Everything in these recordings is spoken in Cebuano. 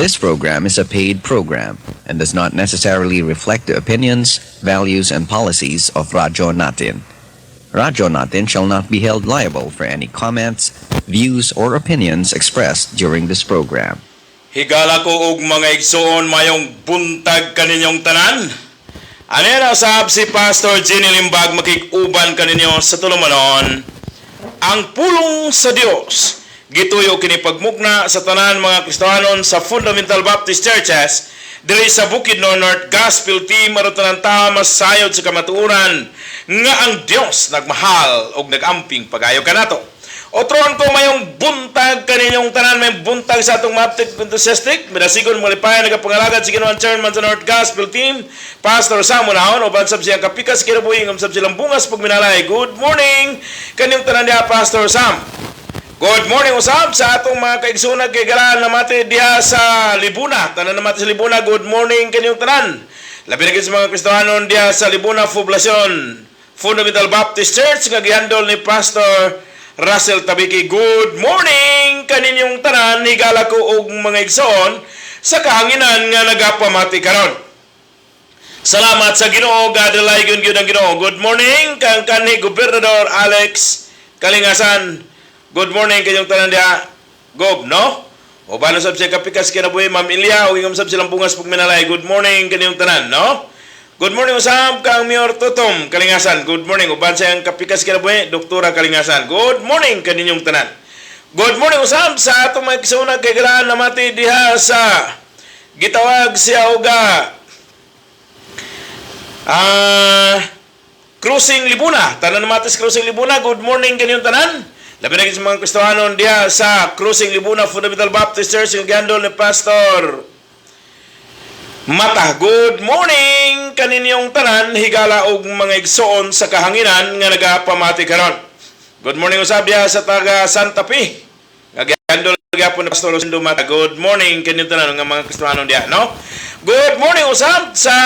This program is a paid program and does not necessarily reflect the opinions, values, and policies of Radyo Natin. Radyo Natin shall not be held liable for any comments, views, or opinions expressed during this program. Higala ko og mga igsoon, mayong buntag kaninyong tanan. Anera sab si Pastor Jenny Limbag makig-uban kaninyo sa tulumanon. Ang pulong sa Dios gituyo kini pagmugna sa tanan mga Kristohanon sa Fundamental Baptist Churches diri sa Bukidnon. North Gospel Team aron tanan ta masayod sa kamatuoran nga ang Dios nagmahal og nagamping pagayo kanato. Otron ko, mayong buntag kaninyong tanan, may buntag sa atong Maptik Enthusiastic. Midasigon malipayan nagapangalagad si Ginoong Chairman sa North Gospel Team, Pastor Sam Unahon, uban sab siyang kapikas kinabuhi, sab silang bungas pagminalay. Good morning kaninyong tanan diha, Pastor Sam. Good morning usab sa atong mga kaigsuonan kay galaan namati diha sa Libuna. Tanan namati sa Libuna, good morning kaninyong tanan. Labi na gid sa mga Kristohanon diha sa Libuna Poblacion Fundamental Baptist Church nga gihandol ni Pastor Russell Tabiki. Good morning kaninyong tanan, higala ko og mga igsoon sa kahanginan nga nagapamati karon. Salamat sa Ginoo, gadalay gyud gyud ang Ginoo. Good morning kang kanhi Gobernador Alex Kalingasan. Good morning kanyong tanan diha. Gob, no? Uban sab siya kapikas kinabuhi, Ma'am Ilya, ug ingom sab silang bungas pagminalay. Good morning kanyong tanan, no? Good morning usab kang Mayor Totom Kalingasan. Good morning uban sa iyang kapikas kinabuhi, Doktora Kalingasan. Good morning kaninyong tanan. Good morning usab sa atong mga igsoon kay galaan namati diha sa gitawag siya oga Cruising Libuna. Tanan namati sa Cruising Libuna. Good morning kaninyong tanan. Labi na gid sa mga Kristohanon diha sa Cruising Libuna Fundamental Baptist Church nga gihandol ni Pastor Mata. Good morning kaninyong tanan, higala og mga igsoon sa kahanginan nga nagapamati karon. Good morning usab diha sa taga Santa Fe nga gihandol gyapon ni Pastor Rosendo Mata. Good morning kaninyong tanan nga mga Kristohanon diha, no? Good morning usab sa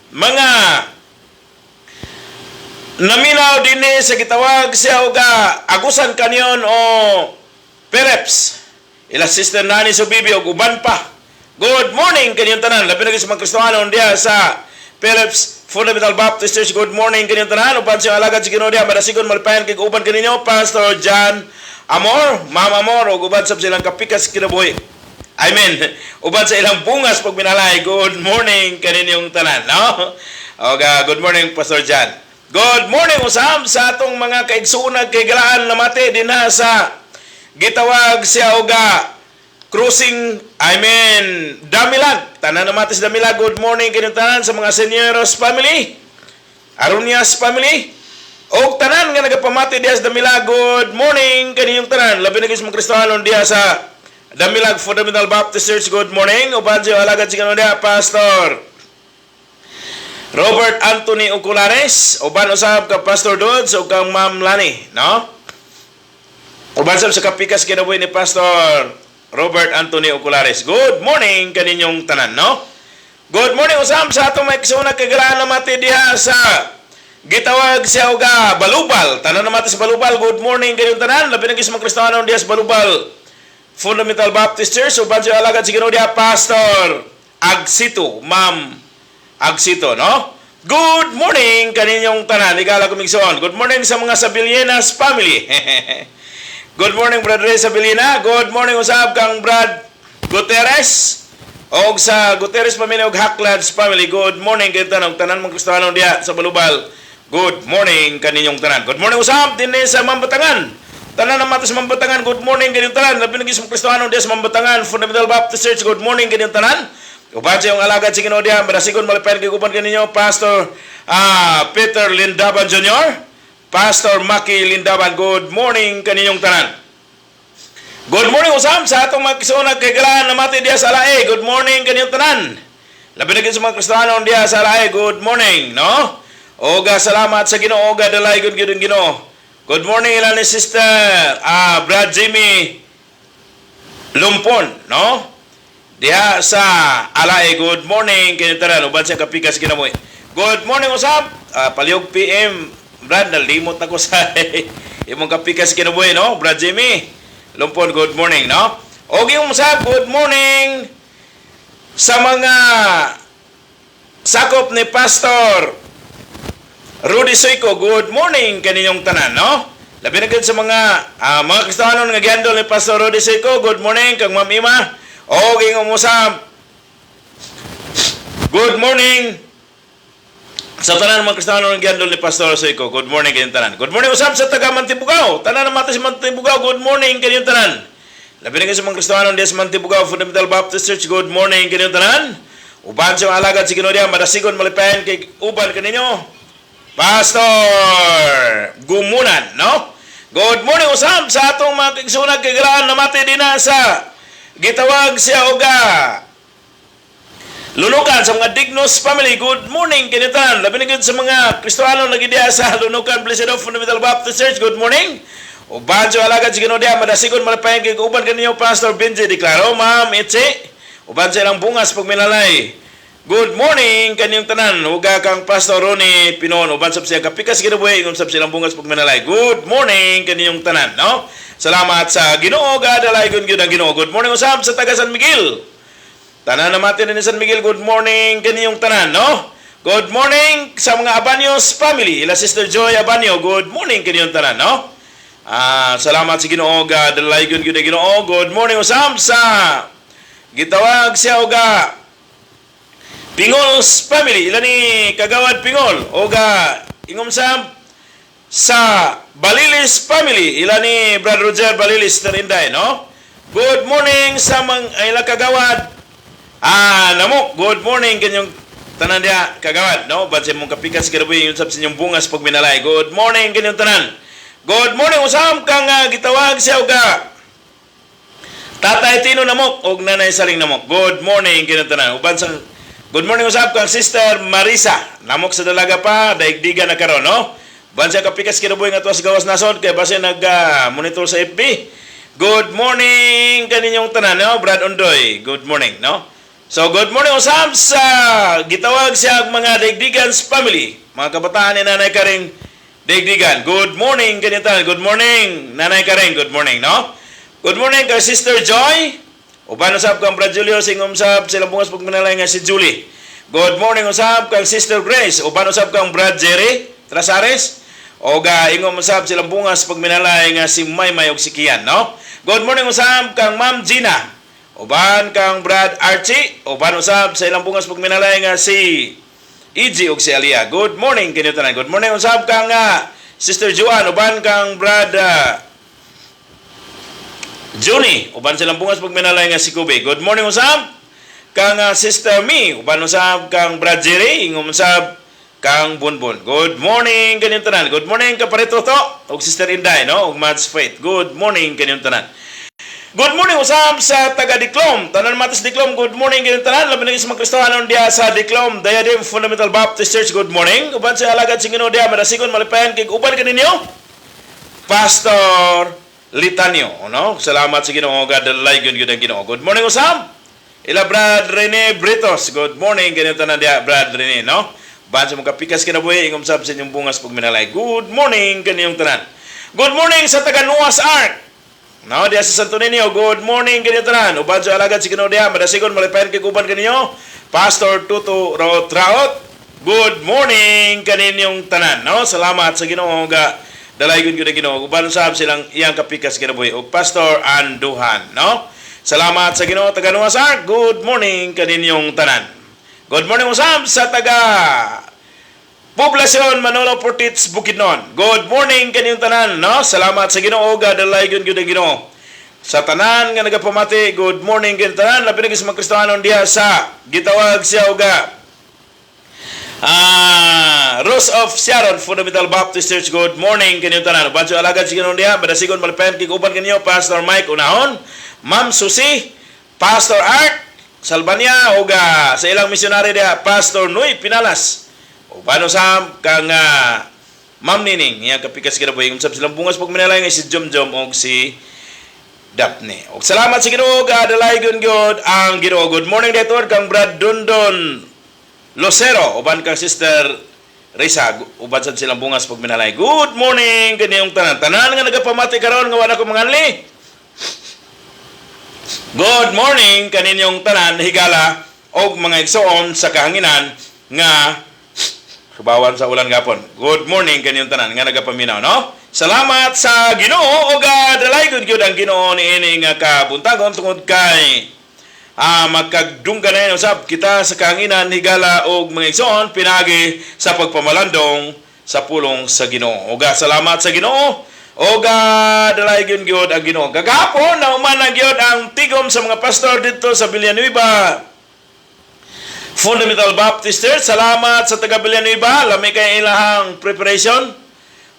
mga naminaw dinhi sa gitawag siya oga Agusan Canyon o Philips. Ila Sister Nani Subibi og uban pa. Good morning kaninyong tanan. Labi na gyud sa mga Kristohanon diha sa Philips Fundamental Baptist Church. Good morning kaninyong tanan. Uban sa alagad sa Ginoo diha, madasigon malipayan kay uban kaninyo Pastor John Amor, Ma'am Amor ug uban sab silang kapikas kinabuhi. Amen. Uban sa ilang bungas pagminalay. Good morning kaninyong tanan, no? Oga, good morning, Pastor John. Good morning usab sa atong mga kaigsuonan kay galaan namati dinha sa gitawag siya oga Cruising, I mean, Damilag. Tanan namati sa Damilag. Good morning kaninyong tanan sa mga Senyoros family, Arunias family, og tanan nga nagapamati diha sa Damilag. Good morning kaninyong tanan. Labi na gyud sa mga Kristohanon diha sa Damilag Fundamental Baptist Church. Good morning. Uban siya alagad si diha, Pastor Robert Anthony Oculares, uban usab ka Pastor Dodds ug kang Ma'am Lani, no? Uban sab sa kapikas kinabuhi ni Pastor Robert Anthony Oculares. Good morning kaninyong tanan, no? Good morning usab sa atong mga igsoon kagalaan namati diha sa gitawag siya oga Balubal. Tanan namati sa Balubal. Good morning kaninyong tanan. Labi na gyud sa mga Kristohanon diha sa Balubal Fundamental Baptist Church. Uban siya alagad si Ginoo diha, Pastor Agsito, Ma'am Agsito, no? Good morning kaninyong tanan. Higala ko migsoon. Good morning sa mga Sabilienas family. Good morning, Brad Ray Sabilina. Good morning usab kang Brad Gutierrez. Og sa Gutierrez family og Hacklads family. Good morning kay tanan tanan mga Kristiyano diha sa Balubal. Good morning kaninyong tanan. Good morning usab dinhi sa Mambatangan. Tanan namati sa Mambatangan. Good morning kaninyong tanan. Labi na gyud sa mga Kristiyano diha sa Mambatangan Fundamental Baptist Church. Good morning kaninyong tanan. Uban sa iyong alagad si Ginoo diha, madasigon malipayan kay uban kaninyo Pastor Peter Lindaban Jr., Pastor Maki Lindaban. Good morning kaninyong tanan. Good morning usab sa atong mga igsoon kay galaan namati diha sa Alae. Good morning kaninyong tanan. Labi na gyud sa mga Kristiyano diha sa Alae. Good morning, no? Oga salamat sa Ginoo, oga dalay gud gyud ang Ginoo. Good morning ila ni Sister Brad Jimmy Lumpon, no? Diha sa Alae, good morning kaninyong tanan uban sa kapikas kinabuhi. Good morning usab. Palihog PM Brad, nalimot ako sa imong kapikas kinabuhi, no? Brad Jimmy Lumpon, good morning, no? Og yung sa good morning sa mga sakop ni Pastor Rudy Soyko, good morning kaninyong tanan, no? Labi na gud sa mga Kristiyano nga gihandol ni Pastor Rudy Soyko, good morning kang Ma'am Ima. Og ingong usab, good morning sa tanan mga Kristiyano nga gihandol ni Pastor Soyko, good morning kaninyong tanan. Good morning usab sa taga Mantibugao. Tanan na mata si Mantibugao, good morning kaninyong tanan. Labi na gud sa mga Kristiyano diya sa Mantibugao Fundamental Baptist Church, good morning kaninyong tanan. Uban sa mga alagad si Ginoo diya, madasigon malipayan kay uban kaninyo. Pastor Gumunan, no? Good morning usab sa atong mga kaigsuonan kay galaan namati dinha sa gitawag siya oga Lunukan sa mga Dignos family. Good morning kinitan. Labi na gyud sa mga Kristiyano nagidiya sa Lunukan Blessed Hope Fundamental Baptist Church. Good morning. Uban sa alagad si Ginoo diya, madasigon malipayan kay uban kaninyo, Pastor Benji Declaro, Ma'am Itzi. Uban sa ilang bungas pagminalay. Good morning kaninyong tanan. Uga kang Pastor Ronnie Pinon. Uban sab siya kapikas kinabuhi ingon sab silang bungas pagminalay. Good morning kaninyong tanan, no? Salamat sa Ginoo, gadalaygon gyud ang Ginoo. Good morning usab sa taga San Miguel. Tanan na natin ni San Miguel, good morning kaniyong tanan, no? Good morning sa mga Abanios family. Ila Sister Joy Abanio, good morning kaniyong tanan, no? Ah, salamat sa Ginoo, gadalaygon gyud ang Ginoo. Good morning usab sa gitawag siya oga Pingol's family. Ila ni Kagawad Pingol oga ingom sa Balilis family. Ila ni Brad Roger Balilis Terinday, no? Good morning sa mga ila Kagawad Namok, good morning kanyong tanan diha, Kagawad, no? Ba't sa mong kapikas kinabuhi yung sab sa inyong bungas pag minalay. Good morning kanyong tanan. Good morning usam kang gitawag siya oga Tatay Tino Namok og Nanay Saling Namok. Good morning kanyong tanan. Uban sa good morning usab kang Sister Marisa. Namok sa dalaga pa, daigdiga na karon, no? Uban sa kapikas kinabuhi nga tuwas gawas nasod kay base nag monitor sa FB. Good morning kaninyong tanan, no? Brad Ondoy. Good morning, no? So, good morning usab sa gitawag siya ang mga Daigdigans family. Mga kabataan ni Nanay Karing Daigdigan. Good morning kaninyong tanan. Good morning, Nanay Karing. Good morning, no? Good morning kay Sister Joy. Uban usab kang Brad Julio singom sab silang bungas pagmanalay nga si Julie. Good morning usab kang Sister Grace. Uban usab kang Brad Jerry Trasares. Oga ingom usab silang bungas pagminalay nga si Maymay og si Kian, no? Good morning usab kang Ma'am Gina. Uban kang Brad Archie. Uban usab sa ilang bungas pagminalay nga si EG og si Alia. Good morning kinyo tanan. Good morning usab kang Sister Joanne. Uban kang Brad Juni, uban silang bungas pagminalay nga si Kobe. Good morning usab kang Sister Mi, uban usab kang Brad Jerry, ingom usab kang Bonbon. Good morning kaninyong tanan. Good morning kaparito to ug Sister Inday, no, ug Mads Faith. Good morning kaninyong tanan. Good morning usab sa taga Diklom. Tanan matas Diklom, good morning kaninyong tanan. Labi na sa mga Kristohanon diha sa Diklom, Diadem Fundamental Baptist Church. Good morning. Uban sa alagad sa Ginoo diha, madasigon malipayan kay uban kaninyo. Pastor Litanio, no? Salamat sa Ginoo, God dalaygon gyud ang Ginoo. Good morning usab. Ila Brad Rene Britos. Good morning kaninyong tanan diha, Brad Rene, no? Ban sa mga pikas kinabuhi, ingom sab sa inyong bungas pagminalay. Good morning kaninyong tanan. Good morning sa taga Noah's Ark. No, diha sa Santo Niño, good morning kaninyong tanan. Uban sa alagad si Ginoo diha, madasigon malipayan kay uban kaninyo. Pastor Tuto Rotraot. Good morning kaninyong tanan, no? Salamat sa Ginoo ga dalaygon gyud ang Ginoo. Uban sab silang iyang kapikas kinabuhi ug Pastor Anduhan, no? Salamat sa Ginoo, taga Noah's Ark. Good morning kaninyong tanan. Good morning usab sa taga Poblasyon Manolo Fortich, Bukidnon. Good morning kaninyong tanan, no? Salamat sa Ginoo ga dalaygon gyud ang Ginoo. Sa tanan nga nagapamati, good morning kaninyong tanan. Labi na sa mga Kristohanon diha sa gitawag siya uga Rose of Sharon Fundamental Baptist Church, good morning kaninyong tanan. Uban sa alagad si Ginoo diha, madasigon malipayan kay uban kaninyo Pastor Mike Unahon, Ma'am Susi, Pastor Art Salbania uga sa ilang misyonary diha, Pastor Noy Pinalas. Uban usab kang Ma'am Nining, iyang kapikas kinabuhi. Kung sab silang bungas pag minalay nga si Jomjom og si Daphne. Og salamat sa Ginoo, gadalaygon gyud ang Ginoo. Good morning dito kang Brad Dundon Lucero, uban kang Sister Risa, uban sad silang bungas pag minalay. Good morning kaniyong tanan. Tanan nga nagapamati karon nga wala ko manganli. Good morning kaninyong tanan, higala og mga igsoon sa kahanginan nga subawan sa ulan gapon. Good morning kaninyong tanan nga nagapaminaw, no? Salamat sa Ginoo ug dalay gud gyud ang Ginoo niini nga kabuntagon tungod kay magkagdunggan na usab kita sa kahanginan, higala og mga igsoon, pinagi sa pagpamalandong sa pulong sa Ginoo. Ug salamat sa Ginoo. Og dalay gyud gyud ang Ginoo. Kagahapon nauman na gyud ang tigom sa mga pastor didto sa Villanueva Fundamental Baptist Church. Salamat sa taga Villanueva. Lami kay ilahang preparation.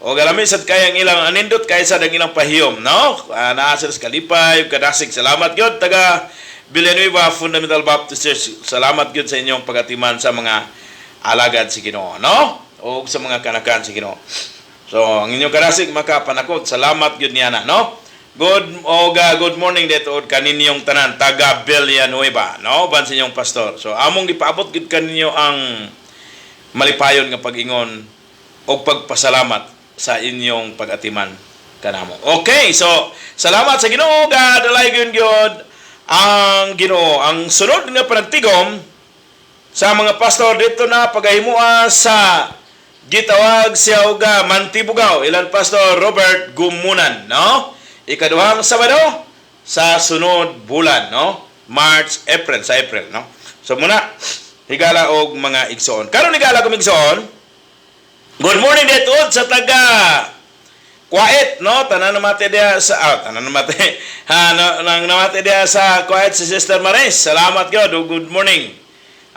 O lami sad kay ang ilang anindot kay sad ang ilang pahiyom, no? Naa sila sa kalipay, kadasig. Salamat gyud, taga Villanueva Fundamental Baptist Church. Salamat gyud sa inyong pagatiman sa mga alagad sa Ginoo, no? O sa mga kanakan sa Ginoo. So, ang inyong kadasig makapanakot. Salamat gyud niya na, no? Good og good morning dito kaninyong tanan taga Villanueva, no? Ban sa inyong pastor. So, among gipaabot gyud kaninyo ang malipayon nga pag-ingon og pagpasalamat sa inyong pag-atiman kanamo. Okay, so salamat sa Ginoo, dalay gyud gyud ang Ginoo. Ang sunod nga panagtigom sa mga pastor dito na pagahimua sa gitawag siya og Mantibugaw, ilan Pastor Robert Gumunan, no? Ikaduhang Sabado sa sunod bulan, no? March, April, sa April, no? So muna, higala og mga igsoon. Karon, higala kong igsoon, good morning dito sa taga Kuwait, no? Tanan namati diha sa tanan namati. Ha, no, nang namati diha sa Kuwait si Sister Maris. Salamat gyud, ug good morning.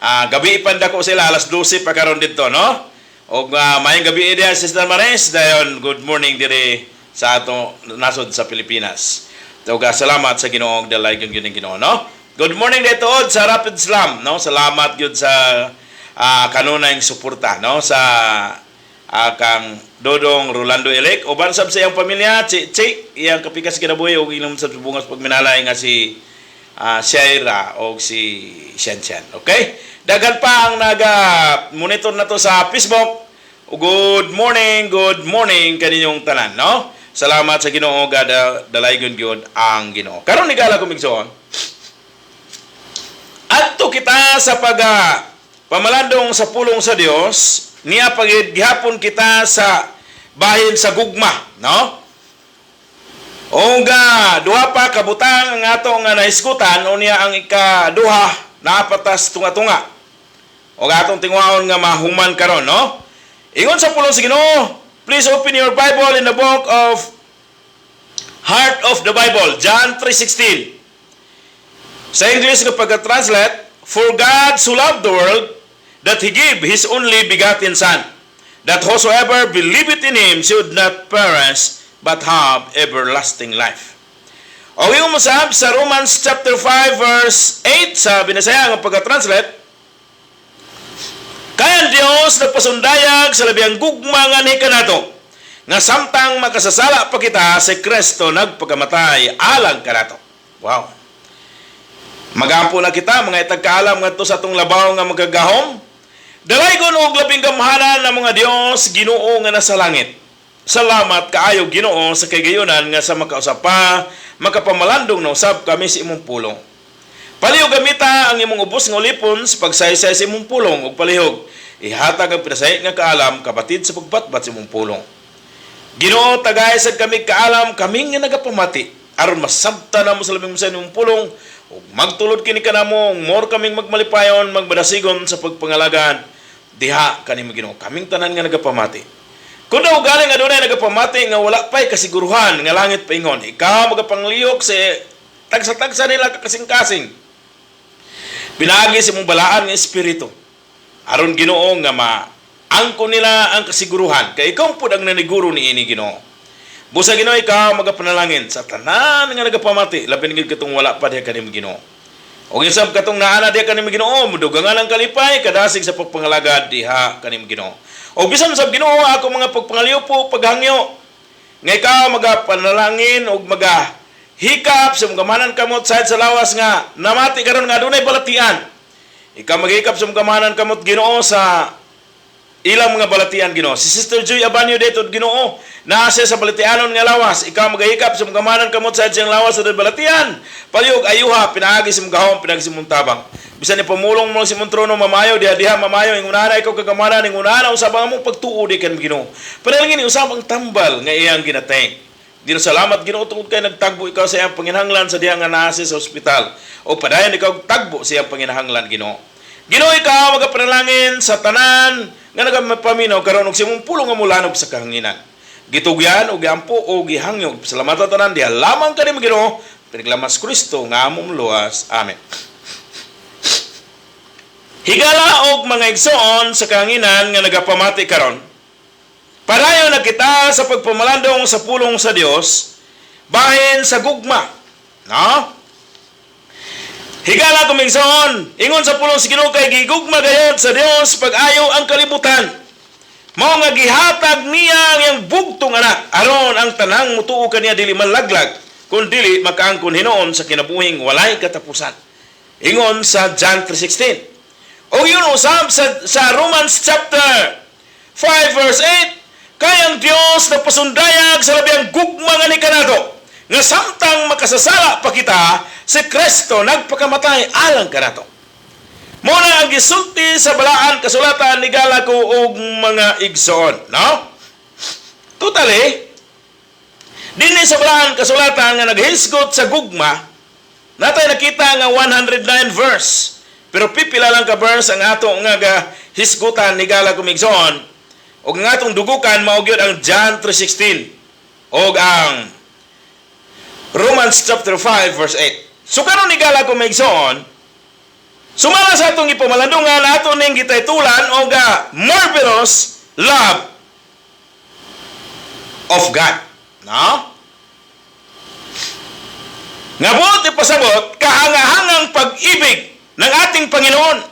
Gabi panda ko sila, alas 12 pa karon dito, no? Og maayong gabi diha, Sister Maris, dayon good morning diri sa ato nasod sa Pilipinas. So, salamat sa Ginoo, dalay gyud gyud ang Ginoo, no? Good morning dito sa Rapid Slam, no? Salamat gyud sa kanunayng suporta, no? Sa kang Dodong Rolando Elek uban sab sa iyang pamilya, Chi Chi, iyang kapikas kinabuhi ug ilang sa bungas pagminalay nga si Shaira og si Shen Shen. Okay? Daghan pa ang naga monitor na to sa Facebook. Good morning kaninyong tanan, no? Salamat sa Ginoo, gada dalaygon gyud ang Ginoo. Karon, higala kong igsoon, adto kita sa pag pamalandong sa pulong sa Dios niya pagid gihapon kita sa bahin sa gugma, no? Oga, duha pa kabutang ang ato nga nahisgutan unya ang ikaduha napatas tunga-tunga. Og atong tinguhaon nga mahuman karon, no? Ingon sa pulong sa Ginoo, please open your Bible in the book of Heart of the Bible, John 3:16. Sa English nga pagka-translate, "For God so loved the world that He gave His only begotten Son, that whosoever believeth in Him should not perish, but have everlasting life." O yung masab sa Romans chapter 5 verse 8 sa Binisaya nga pagka-translate, "Kay ang Dios nagpasundayag sa labihang gugma nganhi kanato, nga samtang makasasala pa kita, si Kristo nagpakamatay alang kanato." Wow. Magampo na kita, mga itag kaalam ngadto sa atong labaw nga magagahom. Dalaygon og labing gamhanan ng mga Dios, Ginoo nga nasa langit. Salamat kaayo, Ginoo, sa kagayunan nga sa makausa pa, makapamalandong na usab kami sa imong pulong. Palihog gamita ang imong ubos nga ulipon sa pagsaysay sa imong pulong ug palihog ihatag ang pinasahi nga kaalam kapatid sa pagbatbat sa imong pulong. Ginoo, tagay sad kami kaalam, kaming nga nagapamati, aron masabta namo sa labing sa imong pulong ug magtulod kini kanamo, more kaming magmalipayon, magmadasigon sa pagpangalagan diha kanimo, Ginoo, kaming tanan nga nagapamati. Kung daw galing adunay nagapamati nga wala pa'y kasiguruhan nga langit paingon, ikaw magapanglihok sa tagsa-tagsa nila kakasing-kasing. Pinaagi sa imong balaan nga espiritu. Aron, Ginoo, nga maangko nila ang kasiguruhan kay ikaw pud ang naniguro niini, Ginoo. Busa, Ginoo, ikaw magapanalangin sa tanan nga nagapamati, labi na gid katong wala pa diha kanimo, Ginoo. O ginsab katong naana diha kanimo, Ginoo, mudugangan ang kalipay kadasig sa pagpangalagad diha kanimo, Ginoo. O bisan sab, Ginoo, ako mga pagpangaliw paghangyo nga ikaw magapanalangin ug maga hikap sa imong gamhanan kamot sa lawas nga namati karon nga adunay balatian. Ikaw maghikap sa imong gamhanan kamot, Ginoo, sa Ilang mga balatian, Ginoo. Si Sister Joy Abanyo dito, Ginoo. Naa siya sa balatianon nga lawas. Ikaw magahikap sa mga gamanan kamot sa siyang lawas sa balatian. Palihog ayuha pinaagi sa mga gahom, pinaagi sa mong tabang. Bisan ni pamulong mo sa mong trono mamayo diha diha mamayo ingunana ikaw kagamanan ingunana usab ang among pagtuo di kan, Ginoo. Panalangin usab ang tambal nga iyang ginateng. Ginoo, salamat, Ginoo, tungod kay nagtagbo ikaw sa iyang panginahanglan sa diha nga naa siya sa ospital. O padayon ikaw og tagbo sa iyang panginahanglan, Ginoo. Ginoo, ikaw magapanalangin sa tanan nga nagapaminaw karon og sa imong pulong nga mulanog sa kahanginan. Gitugyan og giampo o gihangyog. Salamat tanan diha lamang kanimo, Ginoo. Pinaglamas Kristo nga among luwas. Amen. Higala og mga igsoon sa kahanginan nga nagapamati karon. Padayon na kita sa pagpamalandong sa pulong sa Dios bahin sa gugma. No? Higala kong igsoon, ingon sa pulong sa Ginoo kay gigugma gayod sa Dios pag-ayo ang kalibutan. Mao nga gihatag niya ang iyang bugtong anak aron ang tanang mutuo kaniya dili malaglag kun dili makaangkon hinuon sa kinabuhing walay katapusan. Ingon sa John 3:16. O yun usab sa Romans chapter 5 verse 8, kay ang Dios nagpasundayag sa labihang gugma nga ni kanato nga samtang makasasala pa kita, si Kristo nagpakamatay alang kanato. Mao na ang gisulti sa balaan kasulatan, higala ko og mga igsoon, no? Totally, dinhi sa balaan kasulatan nga naghisgot sa gugma, natay nakita nga 109 verse. Pero pipila lang ka verse ang ato nga hisgutan, higala ko igsoon. Og ang atong dugukan mao gyud ang John 3:16 og ang Romans chapter 5 verse 8. So karon, higala ko igsoon, sumala sa atong ipamalandungan, ato ning gitaytulan og marvelous love of God. No? Nga buot ipasabot, kahangahangang pag-ibig ng ating Panginoon.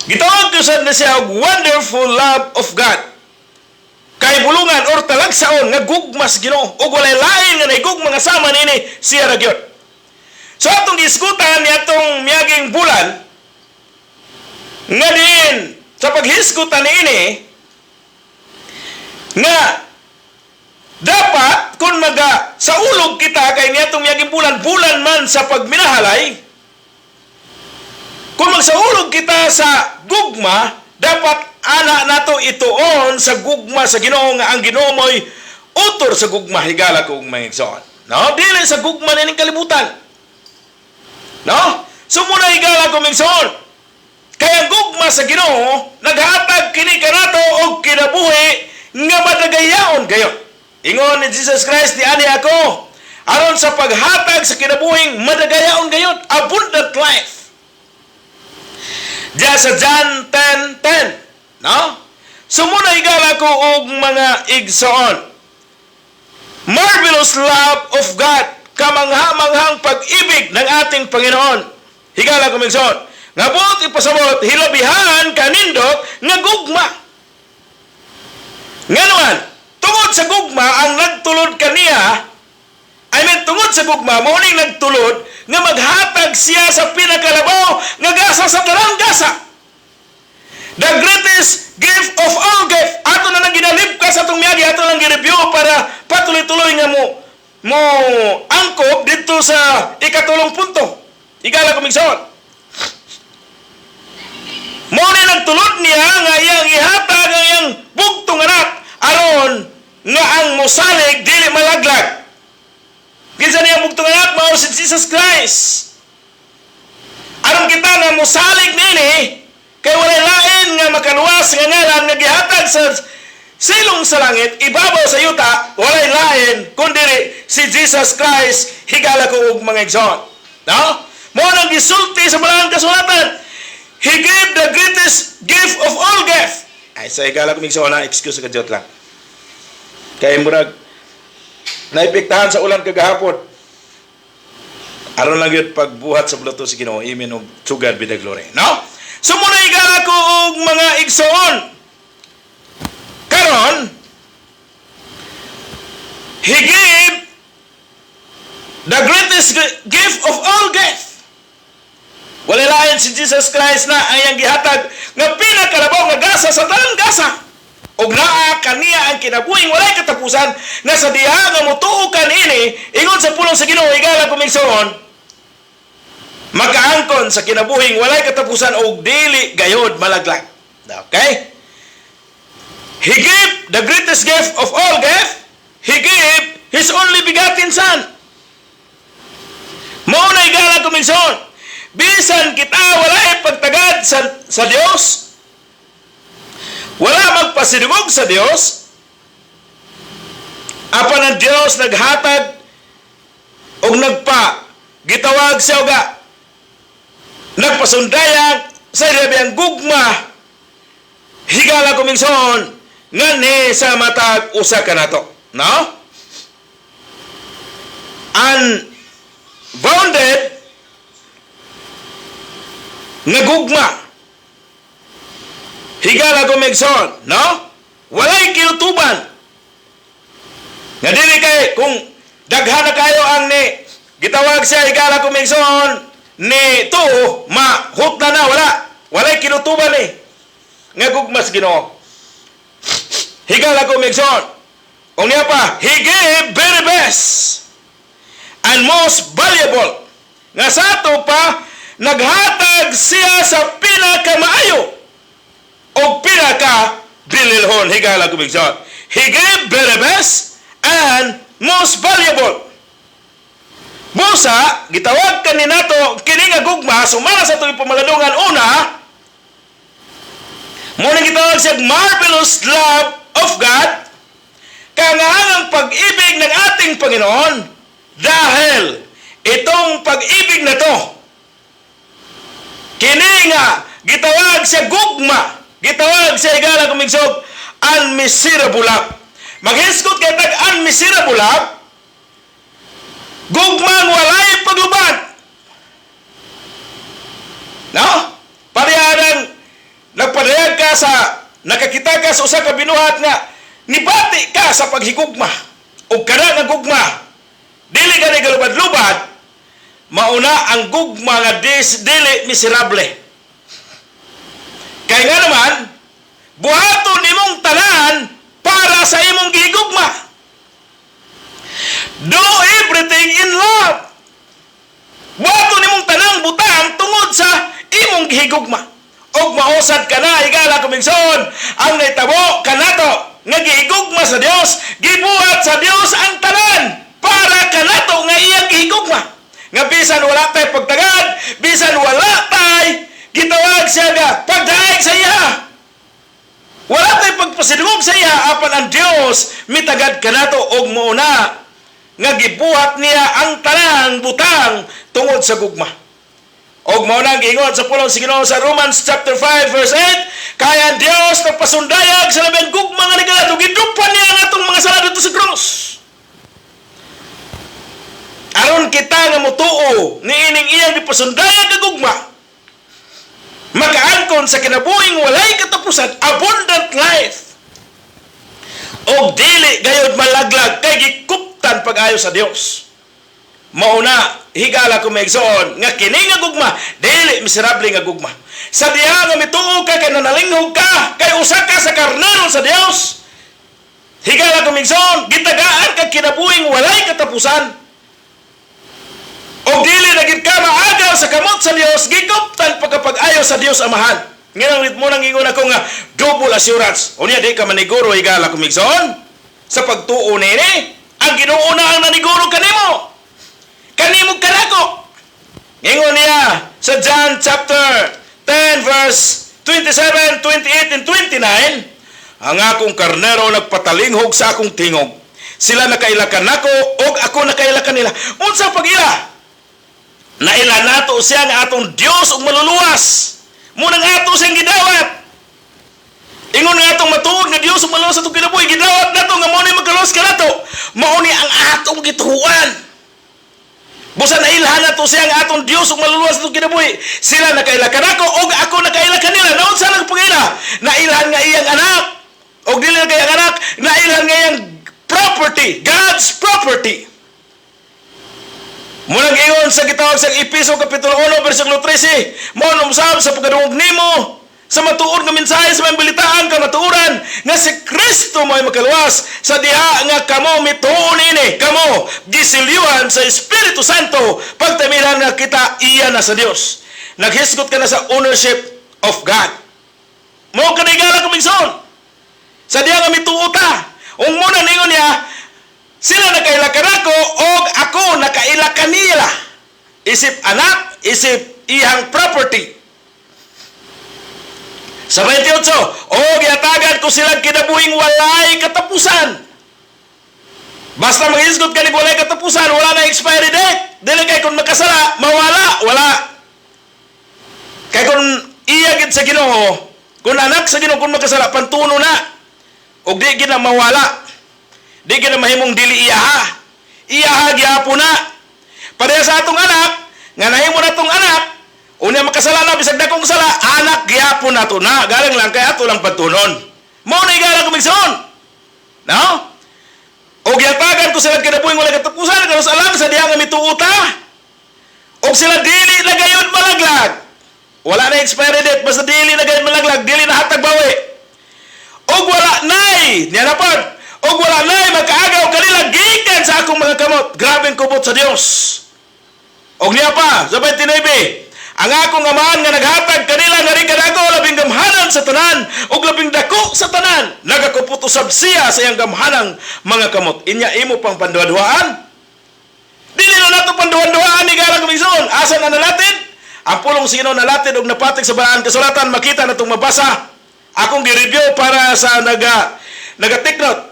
Gitawag ko sad na siya og wonderful love of God. Kay bulungan or talagsaon nga gugma sa Ginoo ug walay lain nga naigugma nga sama niini, siya ra gyud. So atong gisgutan ni atong miaging bulan nga din sa paghisgutan niini nga dapat kung maga sa ulog kita kay niatong miaging bulan, bulan man sa pagminahalay, kung magsaulog kita sa gugma, dapat ana nato ituon sa gugma sa Ginoo nga ang Ginoo mo'y utor sa gugma, higala ko ug mga igsoon. No, dili sa gugma nining kalibutan. No? So muna, higala ko igsoon. Kaya ang gugma sa Ginoo naghatag kini kanato og kinabuhi nga madagayaon kayo. Ingon ni Jesus Christ, "Niani ako aron sa paghatag sa kinabuhing madagayaon gayud, abundant life." Diya sa John 10:10, no? So muna, higala ko og mga igsoon. Marvelous love of God, kamangha-manghang pag-ibig ng ating Panginoon. Higala ko igsoon. Nga buot ipasabot, hilabihan kanindot nga gugma. Nganuman, tungod sa gugma ang nagtulod kaniya, I mean, tungod sa gugma, mao ning nagtulod nga maghatag siya sa pinakalabaw nga gasa sa tanang gasa. The greatest gift of all gift. Ato na nang ginalibkas sa atong miyagi, ato nang gireview para patuloy-tuloy nga mo angkop dito sa ikatulong punto. Higala ko igsoon. Mao ni nagtulod niya nga iyang ihatag ang iyang bugtong anak aron nga ang mosalig dili malaglag. Kinsa niya bugtong anak? Mao si Jesus Christ. Aron kita nga mosalig niini kay walay lain nga makaluwas nga ngalan nga gihatag sa silong sa langit, ibabaw sa yuta, walay lain kundi si Jesus Christ, higala ko og mga igsoon. No? Mao nang gisulti sa balaan kasulatan. He gave the greatest gift of all gift. Ay, sa higala ko igsoon na, excuse ka jot lang. Kay murag naipektahan sa ulan kagahapon. Aron lang yun pagbuhat sa buluto si Ginoo. Amen og to God be the glory. No? So muna, higala ko og mga igsoon. Karon, He gave the greatest gift of all gift. Wala lain si Jesus Christ na ang iyang gihatag nga pinakalabaw nga gasa sa tanang gasa. Og naa kaniya ang kinabuhing walay katapusan nga sa diha nga motuo kanini, ingon sa pulong sa Ginoo, higala kong igsoon, makaangkon sa kinabuhing walay katapusan og dili gayod malaglag. Okay? He gave the greatest gift of all gift. He gave His only begotten Son. Mao na, higala kong igsoon. Bisan kita walay pagtagad sa Dios, wala magpasidungog sa Dios, apan ang Dios naghatag og nagpa gitawag siya og nagpasundayag sa iyang gugma, higala kong igsoon, nganhi sa matag usa kanato, no? Unbounded nga gugma, higala kong igsoon, no? Walay kinutuban nga dili kay kung daghan na kayo ang ni gitawag siya, higala kong igsoon, ni tuo mahutna na. Wala, walay kinutuban eh nga gugma sa Ginoo, higala kong igsoon. Unya pa, He gave very best and most valuable, nga sa ato pa naghatag siya sa pinakamaayo o pinaka bililhon, higala kong igsoon. He gave very best and most valuable. Busa, gitawag kani nato kini nga gugma sumala sa atong pamalandungan una, mao nang gitawag siya marvelous love of God, kahangahangang pag-ibig ng ating Panginoon, dahil itong pag-ibig na to, kini nga gitawag siya gugma, gitawag siya, higala kong igsoon, unmeasurable love. Maghisgot kay tag unmeasurable love, gugmang walay paglubad. No? Parehanang nagpadayag ka sa nakakita ka sa usa ka binuhat nga nibati ka sa paghigugma o kana nga gugma dili ka ni galubad-lubad. Mauna ang gugma nga dili miserable, kay nga naman buhaton nimong tanan para sa imong gihigugma. Do everything in love. Buhaton nimong tanang butang tungod sa imong gihigugma. Og mausad ka na, higala kong igsoon, ang nahitabo kanato nga gihigugma sa Dios, gibuhat sa Dios ang tanan para kanato nga iyang gihigugma. Nga bisan wala tay pagtagad, bisan wala tay gitawag siya nga pagdaig sa iya, wala tay pagpasidungog sa iya, apan ang Dios mitagad kanato og mauna nga gibuhat niya ang tanang butang tungod sa gugma. Og mao na ang giingon sa pulong sa Ginoo sa Romans chapter 5 verse 8, kaya ang Dios nagpasundayag sa labing gugma nga kanato, gidupan niya ang atong mga sala didto sa krus. Aron kita nga motuo niining iyang gipasundayag nga gugma, makaangkon sa kinabuhing walay katapusan, abundant life. Og dili gayod malaglag kay gikuptan pag-ayo sa Dios. Mauna, higala kong igsoon, nga kini nga gugma, dili miserable nga gugma. Sa diha nga mituo ka kay nanalinghog ka, kay usa ka sa karnero sa Dios. Higala kong igsoon, gitagaan kag kinabuhing walay katapusan. Og dili na gid ka maagaw sa kamot sa Dios, gikuptan pagkapag-ayo sa Dios Amahan. Nganong mo nang ingon ako nga double assurance? Unya di ka maniguro, higala kong igsoon. Sa pagtuo nini, ang Ginoo na ang naniguro kanimo. Kanimo kanako. Ingon niya sa John chapter 10 verse 27, 28 and 29, "Ang akong karnero nagpatalinghog sa akong tingog. Sila nakaila kanako og ako nakaila kanila." Unsa pag-ila? Naila nato siya nga atong Dios ug maluluwas. Mao nang ato siyang gidawat. Ingon nga atong matuod nga Dios ug maluluwas sa atong kinabuhi, gidawat nato nga mao ni magkaluwas kanato. Mao ni ang atong gituohan. Busa nailhan nato siya ang atong Dios ug maluluwas sa atong kinabuhi. Sila nakaila kanako ug ako nakaila kanila. Naunsa nang pag-ila? Nailhan nga iyang anak. Og dili na kay ang anak, nailhan nga iyang property, God's property. Munang ingon sa gitawag sa Epeso Kapitulo 1 versikulo 13, mao usab sa pagkadungog nimo sa matuod nga mensahe sa balitaan kamatuoran nga si Kristo mo'y makaluwas, sa diha nga kamo mituo niini, kamo gisilyuhan sa Espiritu Santo pagtamilan nga kita iya na sa Dios. Naghisgot ka na sa ownership of God. Mao kanay, higala ko igsoon, sa diha nga mituo ta. Ug muna ningon niya, sila nakaila kanako og ako nakaila kanila. Isip anak, isip iyang property. Sa 28, o gihatagan ko silang kinabuhing walay katapusan. Basta maghisgot ka ni walay katapusan, wala na expiry date. Dili kay kung makasala, mawala, wala. Kay kung iya gid sa Ginoo, kung anak sa Ginoo, kung makasala, pantuno na. Og di gid na mawala. Di gid na mahimong dili iyaha. Iyaha gyapon na. Pareha sa atong anak, nga nahimo na tong anak, unya makasala na, bisag dakong sala, anak gyapon na to na. Galang lang kay ato lang pantunon. Mao na, higala ko igsoon. No? O gihatagan ko sila kinabuhing walay katapusan kanos alang sa diha nga mituo ta. Og sila dili na gayud malaglag. Wala na expiry date, basta dili na gayud malaglag, dili na hatag bawi. Og wala nay, niya na pod. Og wala nay makaagaw kanila gikan sa akong mga kamot. Grabe ang kubot sa Dios. Og niya pa, sa 29, ang akong Amahan nga naghatag kanila nga rin kanako labing gamhanan sa tanan ug labing dako sa tanan. Nagakupot usab siya sa iyang gamhanang mga kamot. Inya imo pang panduha-duhaan? Dili na nato panduha-duhaan, higala ko igsoon. Asa na nalatid? Ang pulong sa Ginoo nalatid og napatik sa balaan kasulatan, makita na itong mabasa. Akong gi-review para sa naga take note.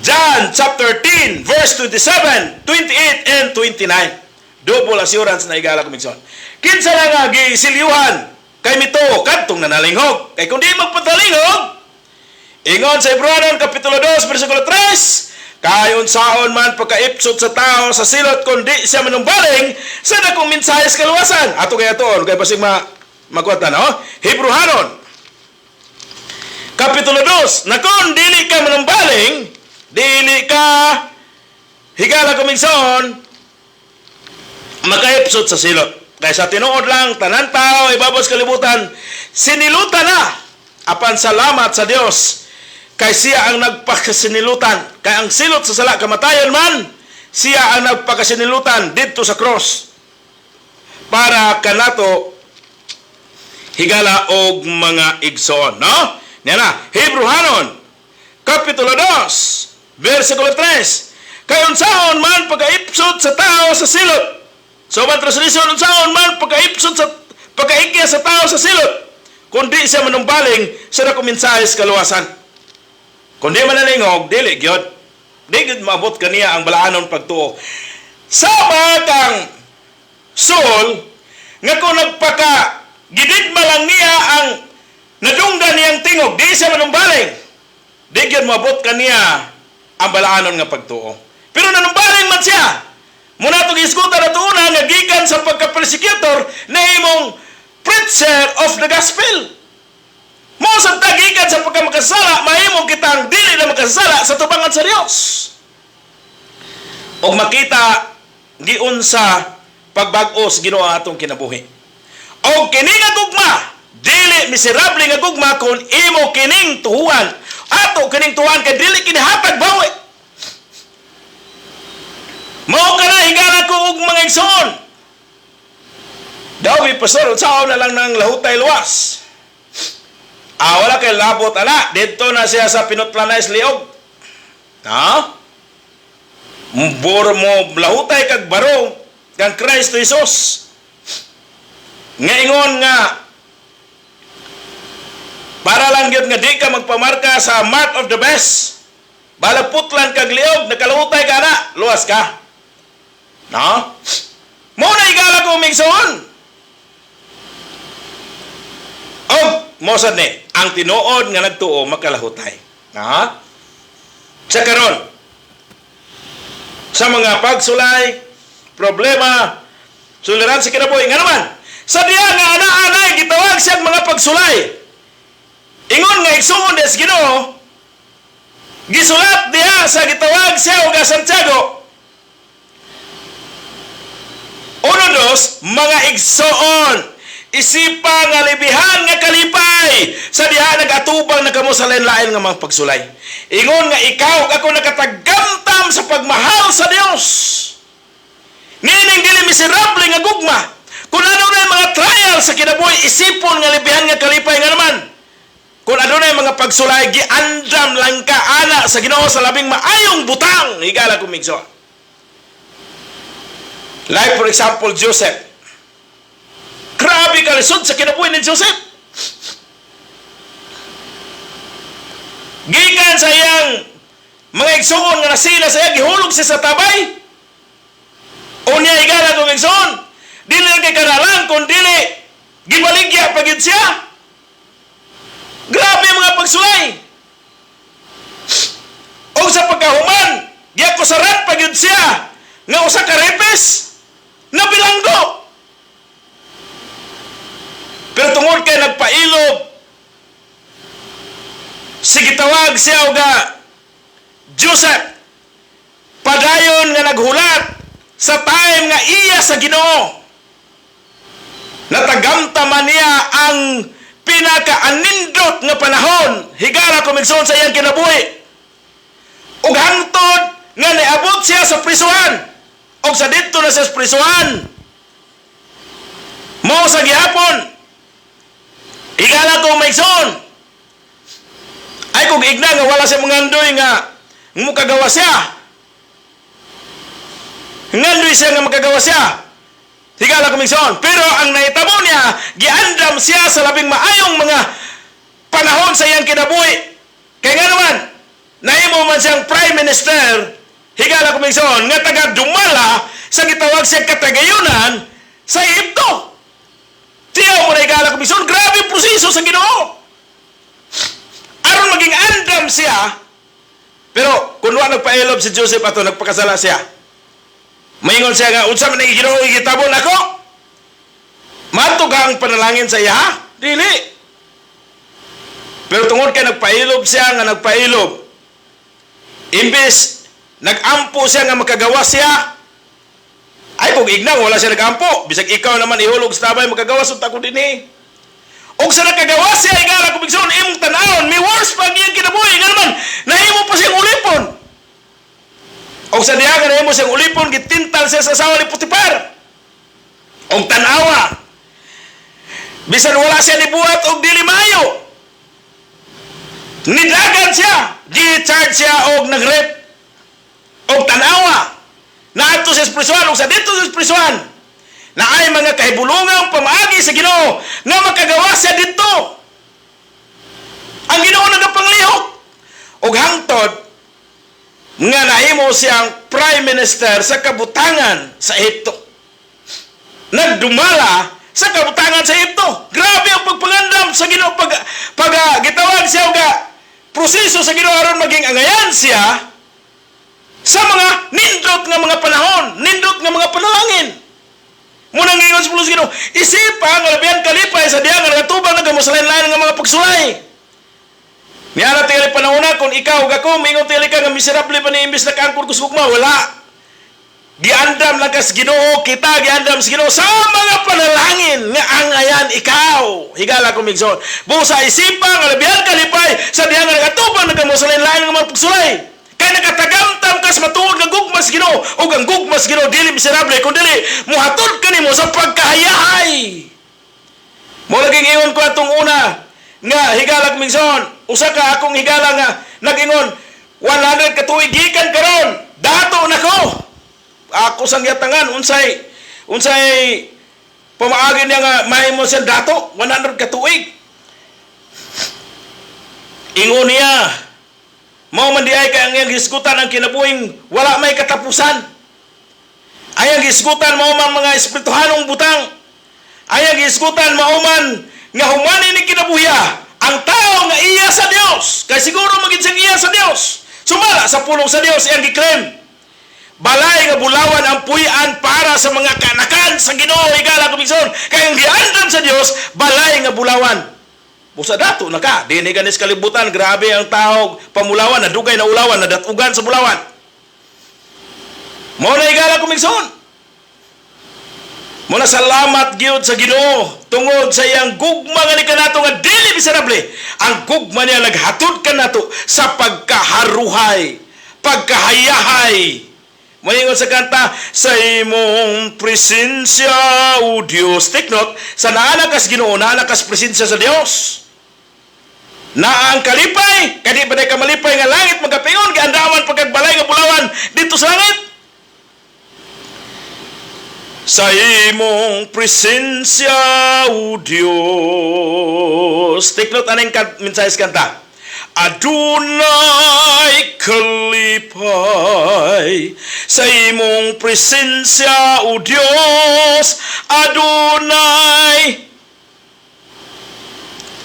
John chapter 10 verse 27, 28 and 29. Double assurance na, higala ko igsoon. Kinsa na nga gisilyuhan kay mituo? Kadtong nanalinghog. Kay kung di magpatalingog, ingon sa Hebreohanon Kapitulo 2 versikulo 3, kay unsaon man pagkaipsot sa tao sa silot kung di siya manumbaling sa dakong mensahe sa kaluwasan? Ato kaya toon kay basig ma makuha na, no? Hebreohanon Kapitulo 2, na kung dili ka manumbaling, dili ka, higala ko igsoon, makaipsot sa silot. Kaya sa tinuod lang, tanan tao, ibabaw sa kalibutan, sinilutan na. Apan salamat sa Dios, kay siya ang nagpakasinilutan. Kay ang silot sa sala, kamatayon man, siya ang nagpakasinilutan didto sa cross. Para kanato, higala og mga igsoon. No? Niya na, Hebreohanon, Kapitulo 2, versikulo 3. Kay unsaon man pagkaipsot sa tao sa silot? So, ba translation, unsaon man pagkaipsot sa pagkaigya sa tao sa silot kung di siya manumbaling sa dakong mensahe sa kaluwasan? Kung di manalingog, dili gyud. Di gyud maabot kaniya ang balaanon pagtuo. Sama kang Saul nga kung nagpaka gididma lang niya ang nadunggan niyang tingog, di siya manumbaling. Di gyud maabot kaniya ang balaanon nga pagtuo. Pero nanumbaling man siya. Muna itong isgutan na una nga gikan sa pagka-persecutor na imong preacher of the gospel. Mao sa gikan sa pagkamakasala, mahimong kitang dili na makasala sa tubangan sa Dios. Og makita giunsa pagbag-o sa Ginoo ang atong kinabuhi. Og kini nga gugma, dili miserable nga gugma kung imo kining tuhuan. Ato kining tuhuan kay dili kini hatag bawi. Mao kana, higala ko og mga igsoon. Daw mi pastor, unsaon na lang nang lahutay luwas? Ah, wala kay labot ana. Didto na siya sa pinutlanay liog. Ha? Bor mo lahutay kag barong kang Kristo Jesus. Nga ingon nga para lang gyud nga di ka magpamarka sa mark of the beast. Balag putlan kag liog, nakalahutay ka na, luwas ka. No? Mao na, higala ko igsoon. Og mo sad ni, ang tinuod nga nagtuo makalahutay. Ha? Sa karon, sa mga pagsulay, problema, suliran sa kinabuhi, nga naman, sa diya nga ana-anay gitawag siyang mga pagsulay. Ingon nga igsuon des Ginoo, gisulat diha sa gitawag siya og Santiago. Dios, mga igsoon, isipa nga libihan nga kalipay sa diha nagatubang na kamo sa lain-lain nga mga pagsulay. Ingon nga ikaw ug ako nakatagamtam sa pagmahal sa Dios. Nining dili miserable nga gugma. Kung adunay mga trial sa kinabuhi, isipon nga libihan nga kalipay nga naman. Kung adunay mga pagsulay, giandam lang ka ana sa Ginoo sa labing maayong butang. Higala kong igsoon. Like, for example, Joseph. Grabe kalisod sa kinabuhi ni Joseph. Gikan sa iyang mga igsoon nga nasila sa iya, gihulog siya sa tabay. Unya, higala kong igsoon, dili lang kay kanalang, kung dili, gibaligya pa gyud siya. Grabe ang mga pagsulay. O sa pagkahuman, giakusaran pa gyud siya nga usa ka rapist na bilanggo. Pero tungod kay nagpailob, sige, tawag siya og Joseph, padayon nga naghulat sa time nga iya sa Ginoo. Natagamtaman niya ang pinakaanindot nga panahon, higala kong igsoon, sa iyang kinabuhi. Ug hangtod nga niabot siya sa prisuhan. Og sa didto na siya sa prisuhan, mao sa gihapon, higala ko maigsoon, ay kung igna nga wala siya mangandoy nga mukagawa siya. Ngandoy siya nga makagawa siya. Higala ko maigsoon. Pero ang nahitabo niya, giandam siya sa labing maayong mga panahon sa iyang kinabuhi. Kaya nga naman, nahimo man siyang prime minister, higala ko maigsoon, nga taga dumala sa gitawag siyang katagayunan sa Ehipto. Tiyaw mo na, higala ko maigsoon, grabe ang proseso sa Ginoo. Aron maging andam siya, pero kung wa nagpailob si Joseph ato, nagpakasala siya. Maingon siya nga, "Unsa man ang Ginoo gitabo nako?" Matug ang panalangin sa iya? Dili. Pero tungod kay nagpailob siya nga nagpailob, imbes nagampo siya nga makagawa siya, ay kung ignang wala siya nagampo, bisag ikaw naman ihulog sa tabay, makagawa sa ko dinhi. Og sa nakagawa siya, higala kong igsoon, imong tanawon, may worse pa ang iyang kinabuhi. Nga naman, nahimo pa siyang ulipon. Og sa diha nga nahimo siyang ulipon, gitintal siya sa asawa ni Potifar. Og tanawa, bisan wala siya nibuhat og dili maayo, nidagan siya, gi-charge siya og nag-rape. Og tanawa, naadto siya sa prisuhan, og sa didto sa prisuhan, na ay mga kahibulungang pamaagi sa Ginoo nga makagawa siya didto. Ang Ginoo nagapanglihok. Og hangtod nga nahimo siyang prime minister sa kabutangan sa Ehipto. Nagdumala sa kabutangan sa Ehipto. Grabe ang pagpangandam sa Ginoo pag gitawag siya og proseso sa Ginoo aron maging angayan siya sa mga nindot nga mga panahon, nindot nga mga panalangin. Munang ingon sa pulong sa Ginoo, isipa nga labihan kalipay sa diha nga nagatubang na kamo sa lain-lain nga mga pagsulay. Niara tingali panahon kung ikaw ug ako mingon tingali ka nga miserable pa ni imbes nakaangkon ko sa gugma, wala. Giandam lang kas Ginoo kita, giandam sa Ginoo sa mga panalangin nga angayan ikaw. Higala ko migsoon. Busa isipa nga labihan kalipay sa diha nga nagatubang na kamo sa lain-lain nga mga pagsulay. Kay nakatagamtam ka sa matuod nga gugma sa Ginoo ug ang gugma sa Ginoo dili miserable kun dili mohatod kanimo sa pagkahayahay. Mo laging ingon ko atong una nga, higala migsoon, usa ka akong higala nga nag-ingon 100 ka tuig gikan karon dato nako. Ako sang yatangan unsay pamaagi niya nga mahimo siya dato 100 ka tuig. Ingon niya, mao man di ay kay ang iyang hisgutan ang kinabuhing wala may katapusan. Ay ang hisgutan mao man mga espirituhanong butang. Ay ang hisgutan mao man nga humani ni kinabuhiya ang tao nga iya sa Dios. Kay siguro magin siyang iya sa Dios. Sumala sa pulong sa Dios iyang giklaim. Balay nga bulawan ang puy-an para sa mga kanakan sa Ginoo, higala ko migsoon. Kay ang giandam sa Dios, balay nga bulawan. Busa dato na ka, dinhi ganis kalibutan, grabe ang tao pamulawan, nadugay na ulawan, nadatugan sa bulawan. Mao na, higala ko migsoon. Muna salamat gyud sa Ginoo tungod sa iyang gugma nga ni kanato nga dili miserable. Ang gugma niya naghatod kanato sa pagkaharuhay, pagkahayahay. Moingon sa kanta, "Sa imong presensya, O Dios." Take note, sa naa kas Ginoo, naa kas presensya sa Dios. Naa ang kalipay, kadi ba ka malipay nga langit magkapingon, giandaman pagkagbalay nga bulawan dito sa langit. Sa imong presensya, O Dios. Take note aning mensahe sa kanta. Adunay kalipay sa imong presensya, O Dios. Adunay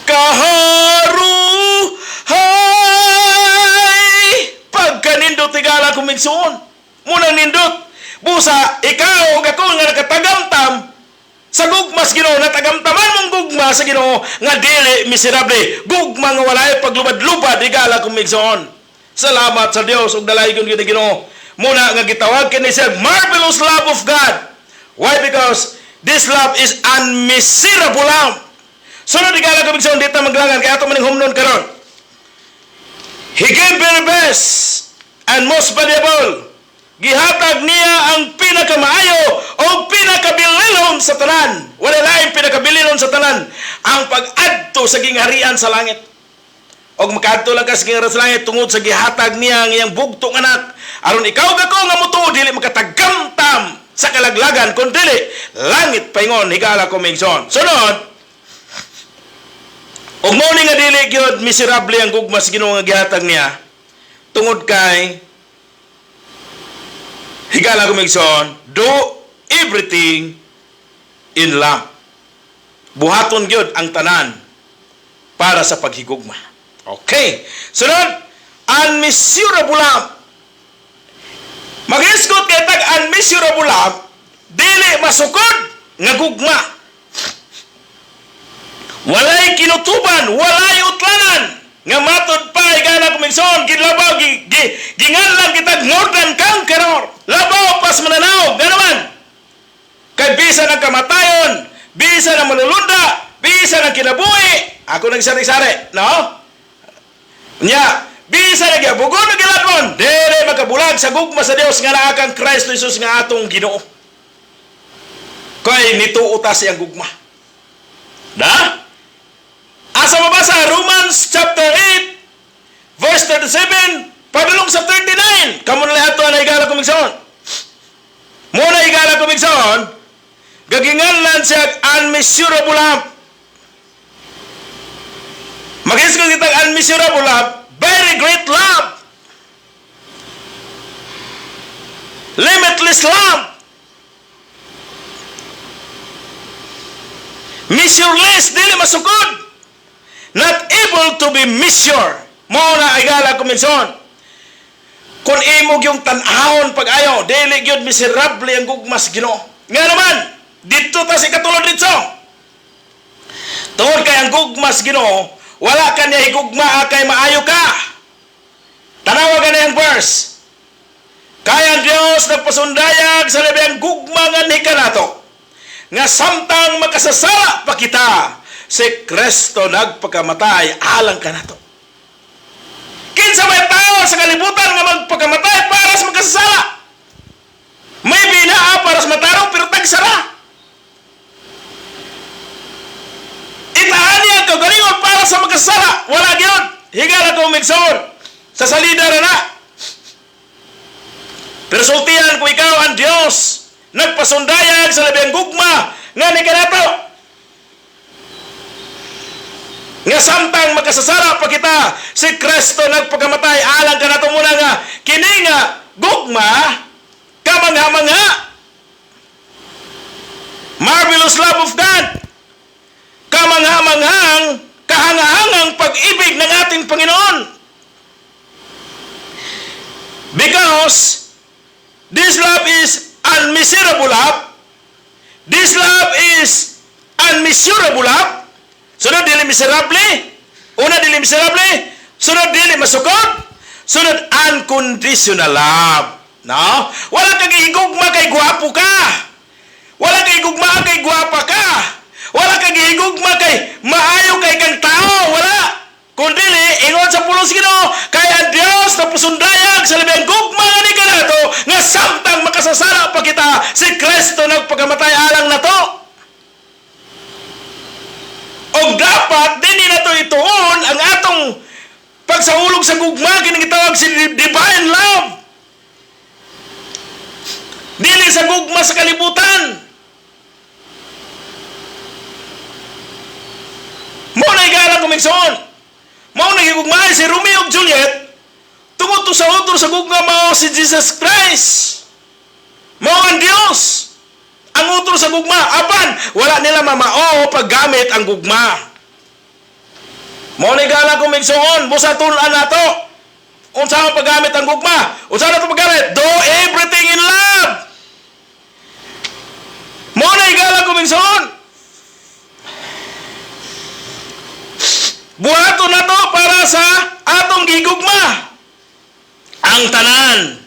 kaharuhay. Pagkanindot, higala kong igsuon. Munang nindot. Busa, ikaw ug ako nga nakatagamtam sa gugma sa Ginoo, natagamtaman mong gugma sa Ginoo nga dili miserable, gugma nga walay paglubad-lubad, higala kong igsoon. Salamat sa Dios ug dalaygon gyud ni Ginoo. Muna nga gitawag kini siya marvelous love of God. Why? Because this love is unmeasurable love. Sunod, higala kong igsoon, dito maglangan kay ato maning humnon karon. He gave very best and most valuable. Gihatag niya ang pinakamaayo o pinakabililon sa tanan. Wala laing pinakabililon sa tanan. Ang pag-adto sa gingharian sa langit. Og makaadto lang ka sa gingharian sa langit tungod sa gihatag niya ang iyang bugtong anak. Aron ikaw ug ako nga mutuo dili makatagamtam sa kalaglagan kun dili langit paingon, higala ko migson. Sunod, og mao ni nga dili gyud miserable ang gugma sa Ginoo nga gihatag niya tungod kay, higala ko migson, do everything in love. Buhaton gyud ang tanan para sa paghigugma. Okay. Sunod, unmeasurable love. Maghisgot kay tag unmeasurable love, dili masukod nga gugma. Walay kinutuban, walay utlanan. Nga matod pa, higala ko migson, gilabaw, ginganlan kita more than conqueror. Labaw pas mananaw, ganaman. Kay bisan ang kamatayon, bisan ang malulunda, bisan ang kinabuhi. Ako nagsari-sari, no? Nya, bisan ang gibugon ng giladmon, dili makabulag sa gugma sa Dios nga naa kang Kristo Jesus nga atong Ginoo. Kay nituo ta siyang gugma. Da? Asa mabasa? Romans chapter 8 verse 37 padulong sa 39. Kamo na ato na, higala ko migsoon. Muna, higala ko migsoon, gaginganlan siya unmeasurable love. Maghisgot kita unmeasurable love, very great love. Limitless love. Measureless, dili masukod. Not able to be measured. Mao na, higala ko migsoon. Kung imo yung tan-awon pag-ayo, dili gyud miserable ang gugma sa Ginoo. Nga naman, dito ta si katulad dito. Tungod kay ang gugma sa Ginoo, wala ka niya higugma kay maayo ka. Tanawa ka ang verse. Kaya ang Dios nagpasundayag sa labing gugma nga ni kanato nga samtang makasasala pa kita, si Kristo nagpakamatay alang kanato. Kinsa may tao sa kalibutan nga magpakamatay para sa makasasala? May binaa para sa matarong pero tagsara. Itaan niya ang kagalingon para sa makasasala. Wala gyud. Higala ko migsoon. Sa salida na na. Pero sultihan ko ikaw ang Dios nagpasundayag sa labing gugma nga ni kanato nga samtang makasasala pa kita, si Kristo nagpakamatay alang kanato. Muna nga kini nga gugma kamangha-mangha, marvelous love of God, kamangha-manghang, kahangahangang pag-ibig ng ating Panginoon, because this love is unmeasurable love. This love is unmeasurable love. Sunod, dili miserable. Una, dili miserable. Sunod, dili masukod. Sunod, unconditional love. No? Wala kang gihigugma kay gwapo ka. Wala kay gugma kay gwapa ka. Wala kay gihigugma kay maayo kay kang tao. Wala. Kundili, ingon sa pulong sa Ginoo, kay ang Dios na pusundayag sa labing gugma nga ni kanato, nga samtang makasasala pa kita, si Kristo nagpakamatay alang nato. Og dapat dinhi nato ituon ang atong pagsaulog sa gugma, kining gitawag si divine love. Dili sa gugma sa kalibutan. Mao na higala kong igsoon. Mao na gigugmahay si Romeo ug Juliet tungod to sa otro sa gugma mao si Jesus Christ. Mao ang Dios. Ang utro sa gugma, apan wala nila mamao paggamit ang gugma. Mao ni gala kong igsoon, busa tun-an nato. Unsa ang paggamit ang gugma? Unsa na to paggamit? Do everything in love. Mao na higala kong igsoon. Buhaton na to para sa atong gigugma. Ang tanan.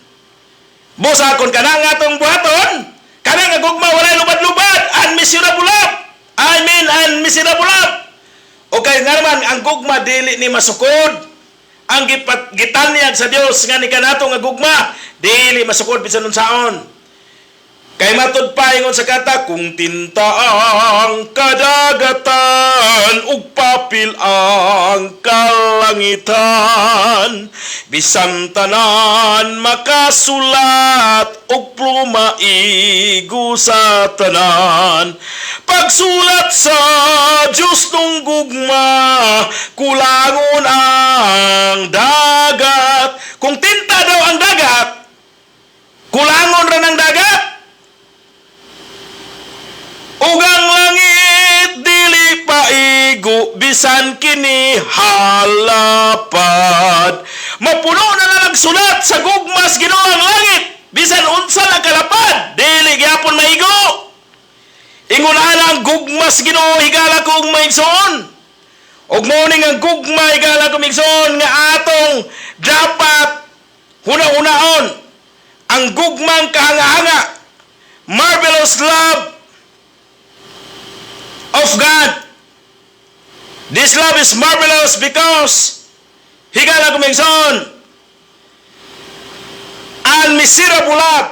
Busa kon kana nga atong buhaton, kana nga gugma walay lubad-lubad, unmeasurable love. I mean unmeasurable love. Okay, nga naman, ang gugma dili ni masukod. Ang gitanyag sa Dios nga ni kanato nga gugma dili masukod bisan unsaon. Kay matud pa ingon sa kata, kung tinta ang kadagatan ug papel ang kalangitan, bisan tanan makasulat ug pluma igo sa tanan, pagsulat sa Dios nung gugma kulangon ang dagat. Kung tinta daw ang dagat, kulangon ra ng dagat. Ugang langit dili paigo bisan kini halapad. Mapuno na lang ang sulat sa gugmas Ginoo ang langit bisan unsa na kalapad dili gyapon maigo. Ingon ana ang gugmas Ginoo higala kong maigsoon. Ug mao ning ang gugma higala kong maigsoon nga atong dapat huna-hunaon ang gugmang kahanga-hanga, marvelous love of God. This love is marvelous because higala kong maigsoon, unmeasurable love.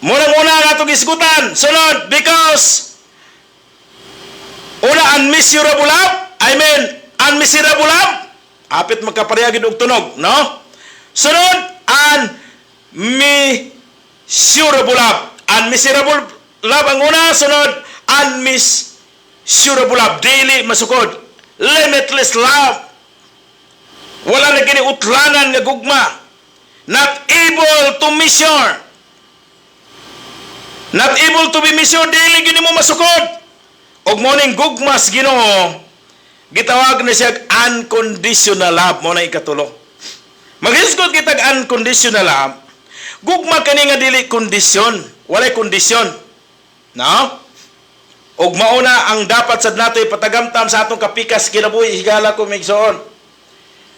Muna-muna ang atong isgutan. Sunod, because una, unmeasurable love. I mean, unmeasurable love. Apit magkapareha gid og tunog, no? Sunod, unmeasurable love. Unmeasurable love ang una. Sunod, unmeasurable love. Dili masukod. Limitless love. Wala na kini utlanan nga gugma. Not able to measure. Not able to be measured, dili gini mo masukod. Og mo ning gugmas Ginoo, gitawag na siya unconditional love, mo na ikatulo. Maghisgot kitag unconditional love, gugma kani nga dili kondisyon, walay kondisyon. No? Og mauna ang dapat sad nato ipatagamtam sa atong kapikas kinabuhi, higala ko migsoon.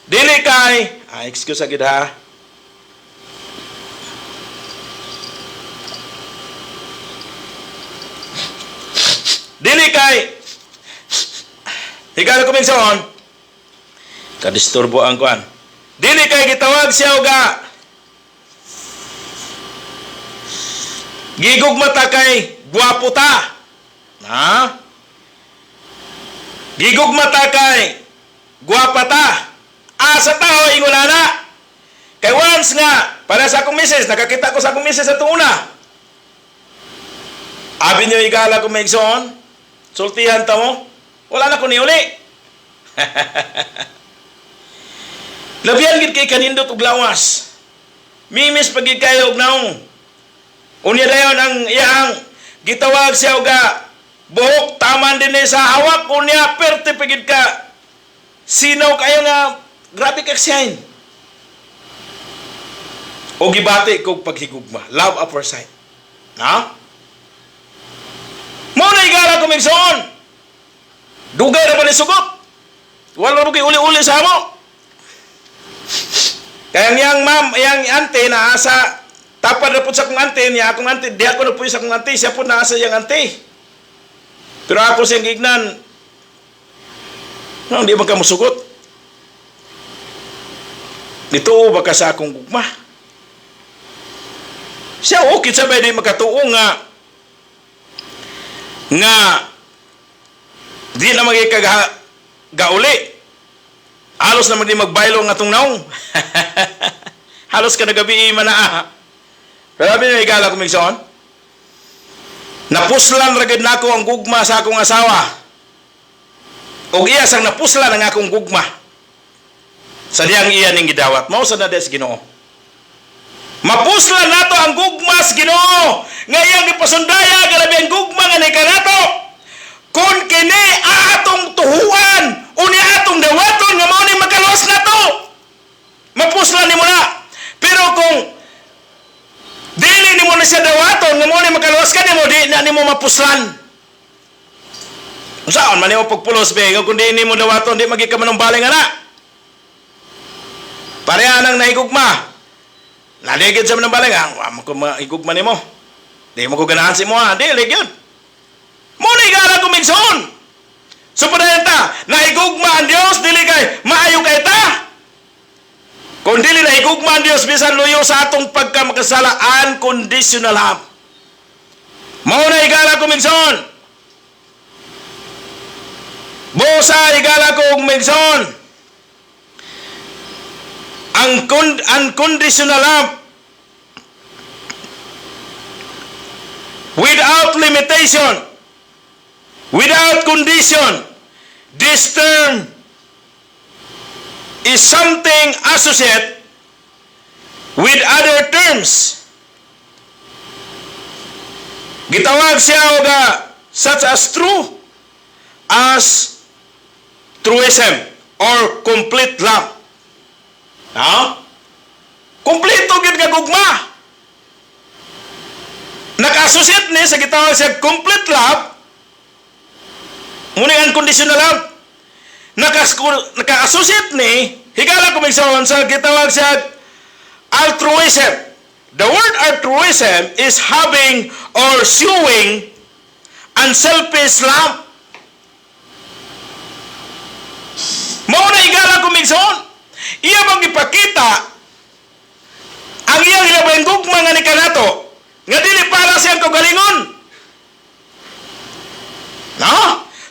Dili kay, excuse agid ha. Dili kay higala ko migsoon, kadisturbo ang kuan. Dili kay gitawag siya og gigugma ta kay gwapo ta. Ha? Gigugma ta kay gwapa ta. Asa tao ingon ana. Kay once nga para sa akong misis, nakakita ko sa akong misis sa una. Abi niyo higala ko migsoon, sultihan ta mo, wala na ko niuli. Labihan gid kay kanindot og lawas. Mimis pagid kayo og naong. Unya dayon ang iyang gitawag siya og buhok taman dinhi sa hawak, unya perte pagid ka. Sinaw kayo nga grabe ka shine. O gibati kog paghigugma, love at first sight. Ha? Mo na higala ko migsoon. Dugay ra ba ni sugot? Wala ra kay uli-uli sa amo. Kaya ang iyang ma'am, iyang ante na asa Tapad na po sa akong auntie niya, akong auntie, di ako nagpuyo sa akong auntie, siya po naa sa iyang auntie. Pero ako siyang gignan, no, di ba ka musugot? Nituo ba ka sa akong gugma? Siya okay sa di makatuo nga nga di na magikaga gauli. Halos na di magbaylo nga atong naong. Halos ka nagabi man na ah. Pero sabi niya, higala ko migsoon. Napuslan ra gid nako ang gugma sa akong asawa. Og iya sang napuslan ang akong gugma. Sa diyang iya ning gidawat. Mao sa na sa Ginoo. Mapuslan nato ang gugma sa Ginoo nga iyang gipasundaya grabe ang gugma nga ni kanato. Kung kini atong tuhuan unya atong dawaton nga mao ni makaluwas nato. Mapuslan nimo na. Pero kung dili nimo na siya dawaton nga mao ni makaluwas ka nimo, di na nimo mapuslan. Unsaon man nimo pagpulos be kung di nimo dawaton, di magi ka manumbaling ana. Pareha nang nahigugma. Naligid sa manumbaling, ah, wa mo ko mahigugma nimo. Di mo ko ganahan si mo, ah. Di, ligid. Mo na igala ko migsoon. So padayon ta, nahigugma ang Dios dili kay maayo kay ta. Kung dili nahigugma ang Dios bisan luyo sa atong pagkamakasala, unconditional love. Mao na igala ko migsoon. Busa igala ko migsoon. Ang unconditional love without limitation, without condition. This term is something associated with other terms. Gitawag siya og such as true as truism or complete love. Ha? Kompleto gyud nga gugma. Naka-associate ni sa gitawag siya complete love. Muna unconditional love. Naka-associate ni higala ko migsoon sa gitawag siya altruism. The word altruism is having or showing unselfish love. Mao na higala ko migsoon. Iya bang ipakita ang iyang ilabang gugma nga ni kanato nga dili para siyang kaugalingon. No?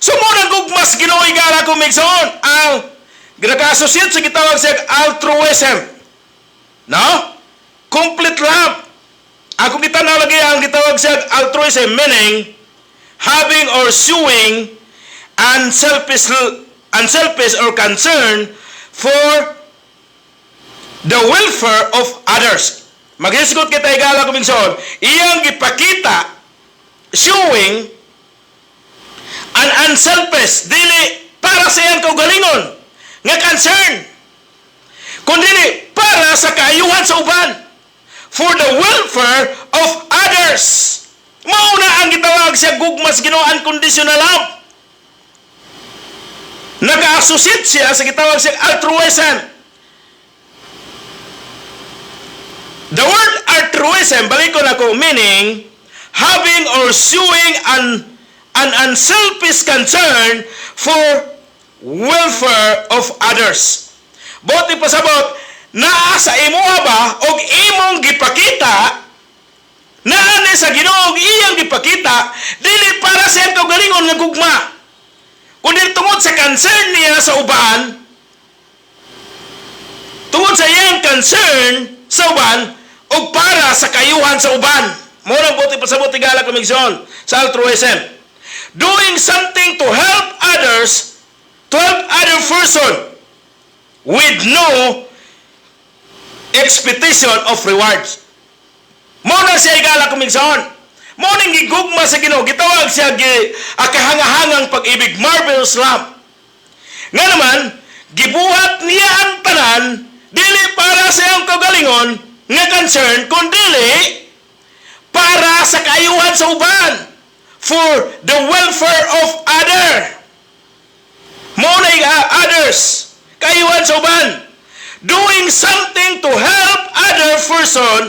So mo nang gugma sa Ginoo higala ko migsoon ang naka-associate sa gitawag siya altruism. No? Complete love. Ako gitanaw lagi ang gitawag siya altruism, meaning having or showing unselfish or concern for the welfare of others. Maghisgot kita higala ko migsoon, iyang gipakita showing an unselfish, dili para sa iyang kaugalingon nga concern, kundi para sa kaayuhan sa uban, for the welfare of others. Mao na ang gitawag siya gugma sa Ginoo, unconditional love. Naka-associate siya sa gitawag siya altruism. The word altruism, balikon ako, meaning having or showing an unselfish concern for welfare of others. Buot ipasabot, naa sa imuha ba og imong gipakita, naa ni sa Ginoo og iyang gipakita, dili para sa iyang kaugalingon nga gugma, kundi tungod sa concern niya sa uban, tungod sa iyang concern sa uban og para sa kayuhan sa uban. Mao nang buot ipasabot higala komigsoon sa altruism. Doing something to help others, to help other person with no expectation of rewards. Mao na siya higala komigsoon. Mao ning gigugma sa Ginoo, gitawag siya gi kahangahangang pag-ibig, marvelous love. Nga naman, gibuhat niya ang tanan dili para sa iyang kaugalingon nga concern, kundili para sa kaayuhan sa uban, for the welfare of other. Mao na others, kaayuhan sa uban. Doing something to help other person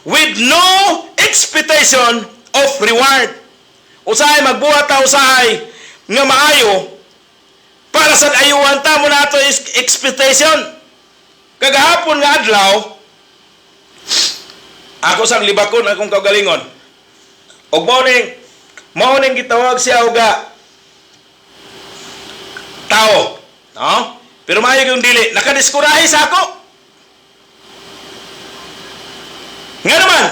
with no expectation of reward. Usahay magbuhat ta usahay nga maayo para sa ayuhan ta mo na ato expectation. Kagahapon nga adlaw, ako sang libakon akong kaugalingon. Og mao ning gitawag siya og tao. No? Pero maayo yung dili, nakadiskurahe sa ako. Nga naman,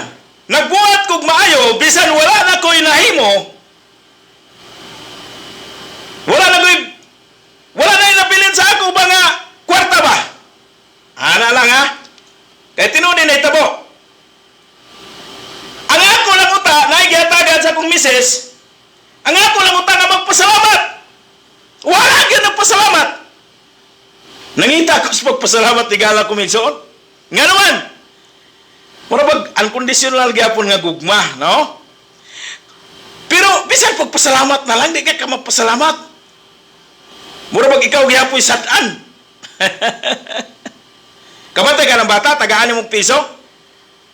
nagbuhat kog maayo bisan wala na ko'y nahimo. Wala na nabilin sa ako ba nga kwarta ba? Ana lang ha. Kay tinuod na itabo. Ang ako lang uta, naigihatagan sa akong misis, ang ako lang uta nga magpasalamat. Wala gyud nagpasalamat. Nangita ko sa pagpasalamat, tigala ko minsan. Nga naman, mura bag unconditional gyapon nga gugma, no? Pero bisan pagpasalamat na lang, di ka ka magpasalamat. Mura bag ikaw gyapon sad-an. Kabantay ka ng bata, tagaan mong piso.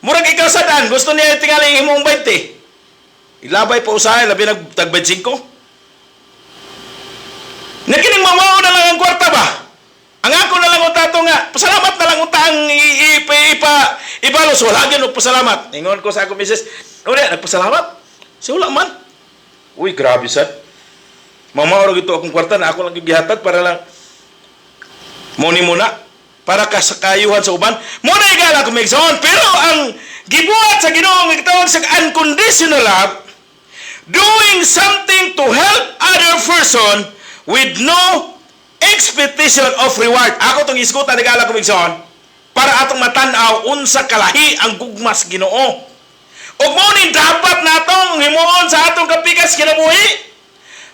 Murag ikaw sad-an, gusto niya tingali imong 20. Ilabay pa usahay, labi nag tag 25. Nakining mamao na lang ang kwarta ba? Ang ako na lang unta to nga, pasalamat na lang unta ang ibalos. Wala gyud og pasalamat. Ingon ko sa akong misis, "Uli, nagpasalamat?" Si wala man. Uy, grabe sad. Mamao ra gito akong kwarta na ako lang gihatag para lang mo ni muna para ka sa kayuhan sa uban. Mo na igala kung may. Pero ang gibuhat sa Ginoo nga gitawag sa unconditional love, doing something to help other person with no expectation of reward. Ako tong isgutan, igala ko igsoon, para atong matan-aw unsa kalahi ang gugma sa Ginoo. Ug mo ni dapat natong himuon sa atong kapikas kinabuhi.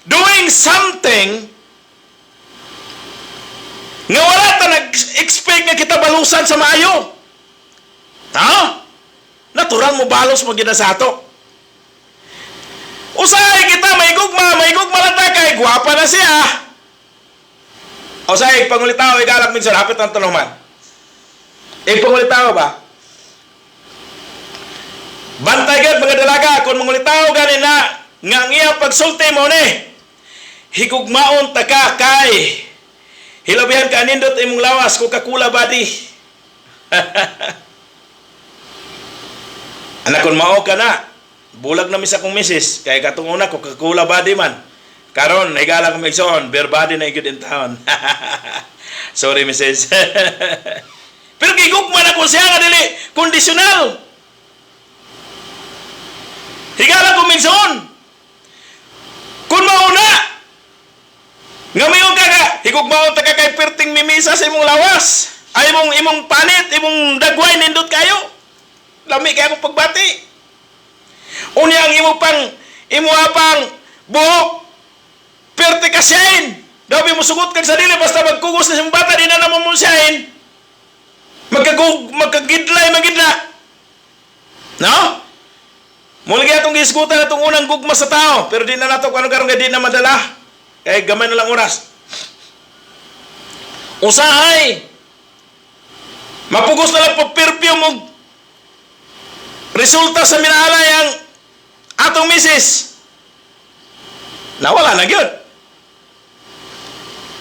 Doing something nga wala ta nag-expect nga kita balusan sa maayo. Ha? Natural mo balos mo gina sa ato. Usahay kita may gugma lang ta kay gwapa na siya. Usahay pangulitaw igalak minsan hapit ang tanong man. Pangulitaw ba? Bantay gid mga dalaga kung mangulitaw gani na nga ang iyang pagsulti mo ni higugmaon ta ka kay hilabihan ka nindot imong lawas, Coca-Cola body. Anak, kung mao ka na, bulag na mi sa akong misis kay katong una Coca-Cola body man. Karon higala ko igsoon, beer body na gyud in town. Sorry, misis. Pero gigugma na ko siya nga dili kondisyonal. Higala ko minsan. Kung mauna, nga mayon ka ka, higugmaon ta ka kay perting mimisa sa imong lawas. Ay imong panit, imong dagway nindot kayo. Lami kay akong pagbati. Unya ang imo pang buhok perte ka siyain. Dabi mo sugot kag sarili basta magkugos na siyang bata di na naman mo siyain. Magkagidlay magidla. No? Mula kaya itong gisgutan na itong unang gugma sa tao. Pero di na nato kung ano karon di na madala. Kaya gamay na lang oras. Usahay! Mapugos na lang po perfume og resulta sa minaalay ang atong misis. Nawala na gyud.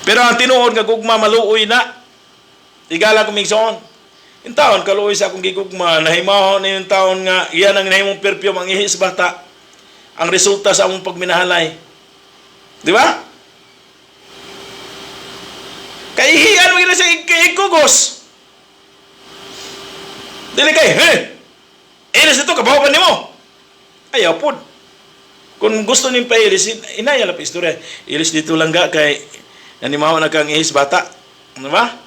Pero ang tinuod nga gugma maluoy na. Igala ko migsoon. Yung taon, kaluoy sa akong gigugma, nahimahon ni yung taon nga, iyan ang nahimong perfume ang ihis bata. Ang resulta sa among pagminahalay. Di ba? Kaihian mo gina siya ikugos. Dili kay, hey! Ilis dito, kabaw pa nimo. Ayaw pod. Kung gusto ning pailis, inaya lang pa istorya. Ilis dito lang ga kay nanimaw na kang ihis bata. Ano ba?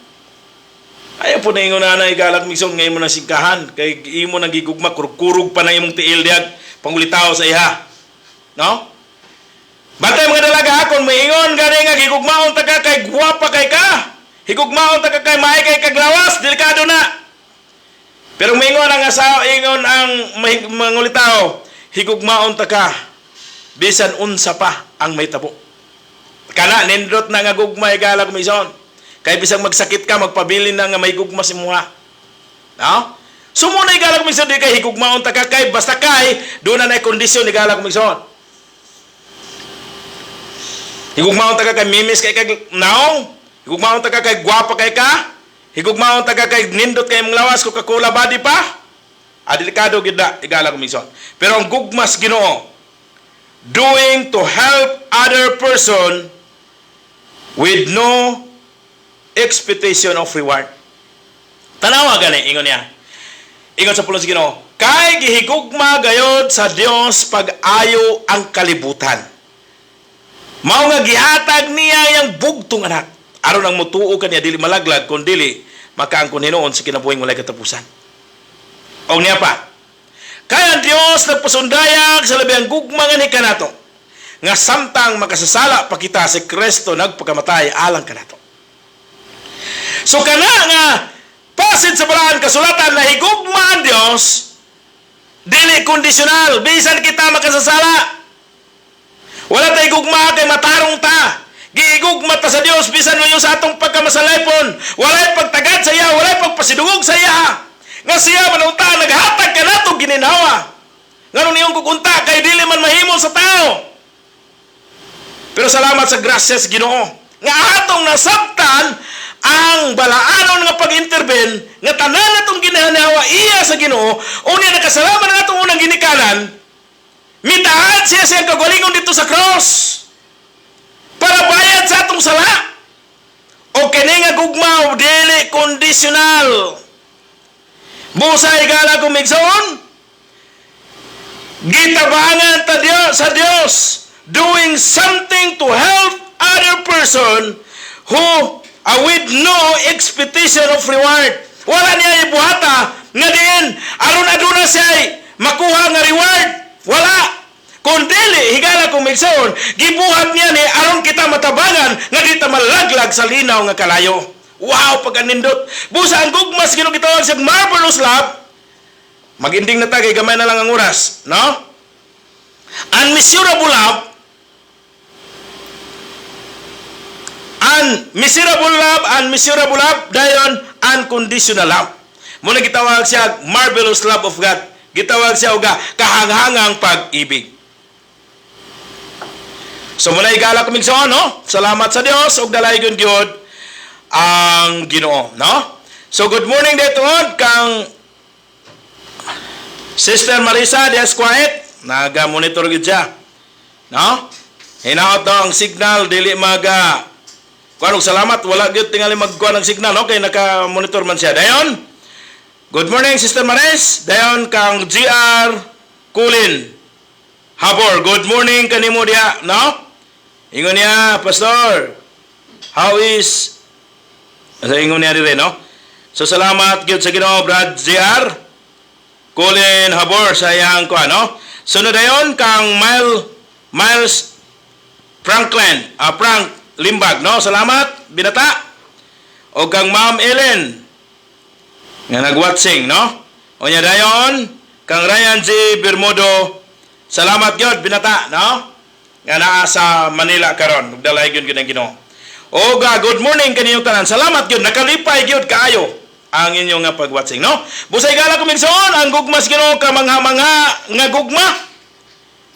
Ayaw po na ingon na igalak migsong ngayon mo na singkahan. Kay imo nang gigugma, kurug-kurug pa na imong tiil diag, pangulitaw sa iha. No? Bantay mga dalaga, kung maingon gani nga gigugmaon ta ka kay guwapa kay ka. Higugmaon ta ka kay maay kay kaglawas, delikado na. Pero maingon ang asawa, ingon ang mangulitaw, higugmaon ta ka bisan unsa pa ang may tabo. Kana nindot na nga gugma igalak mison. Kay bisang magsakit ka, magpabilin na nga may gugma si muha. No? So muna, higala kong igsoon, di kay higugmaon ta ka kay basta kay doon na kondisyon, higala kong igsoon. Higugmaon ta ka kay mimis kay kag naong, higugmaon ta ka kay gwapa kay ka, higugmaon ta ka kay nindot kay imong lawas, Coca-Cola body pa. Ah, delikado gid na, higala kong igsoon. Pero ang gugmas Ginoo, doing to help other person with no expectation of reward. Tanawa gani, ingon niya. Ingon sa pulong sa Ginoo, kay gihigugma gayod sa Dios pag-ayo ang kalibutan. Mao nga gihatag niya yang bugtong anak aron ang mutuo kaniya dili malaglag kun dili makaangkon hinuon sa kinabuhing walay katapusan. Og niya pa, kay ang Dios nagpasundayag sa labihang gugma nga ni kanato nga samtang makasasala pa kita, si Kristo nagpakamatay alang kanato. So kana nga passage sa Balaan Kasulatan na higugma ang Dios, dili kondisyonal, bisan kita makasasala. Wala tay gugma kay matarong ta. Gigugma ta sa Dios bisan mo sa atong pagkamasalaypon. Walay pagtagad sa iya, walay pagpasidungog sa iya. Nga siya man unta naghatag kanato gininhawa. Nganong niyong kukunta kay dili man mahimo sa tao. Pero salamat sa grasya sa Ginoo nga atong nasabtan ang balaanon nga pag-intervene nga tanan natong ginhawa iya sa Ginoo. Unya nakasalaman ang atong unang ginikanan, mitaad siya siyang kagalingon dito sa cross para bayad sa atong sala. O kini nga gugma dili kondisyonal. Busa, higala kong igsoon, gitabangan ta Dios, sa Dios, doing something to help other person who with no expectation of reward. Wala niya ibuhata nga diin aron aduna siya makuha nga reward. Wala. Kung dili, higala kong igsoon, gibuhat niya ni aron kita matabangan nga di ta malaglag sa linaw nga kalayo. Wow, pag-anindot. Busa ang gugmas Ginoo gitawag sa marvelous love. Mag-ending na ta kay gamay na lang ang oras, no? Unmeasurable love, unmeasurable love, unmeasurable love, dayon unconditional love. Muna gitawag siya marvelous love of God. Gitawag siya og kahanghangang pag-ibig. So muna, higala kong igsoon, no? Salamat sa Dios ug dalaygon gyud ang Ginoo, no? So good morning dito kang Sister Marisa Diaz Quiet, naga-monitor gyud siya. No? Hinaot daw ang signal dili maga kuan. Og salamat, wala gyud tingali magkuan ang signal, no, kay naka-monitor man siya. Dayon. Good morning, Sister Maris. Dayon kang GR Kulin Habor. Good morning kanimo diha, no? Ingon niya, "Pastor, how is," sa ingon niya dire, no? So salamat gyud sa Ginoo, Brad GR Colin Habor, sa iyang kuan, no? Sunod dayon kang Miles Franklin, Frank Limbag, no? Salamat, binata. O kang Ma'am Ellen nga nagwatching, no? O nya dayon kang Ryan G. Bermudo, salamat gyud, binata, no? Nga naa sa Manila karon, ug dalaygon gyud ang Ginoo. O ga, good morning kaninyong tanan. Salamat gyud, nakalipay gyud kaayo ang inyong nga pagwatching, no? Busa, higala kong igsoon, ang gugmas Ginoo kamangha-mangha nga gugma.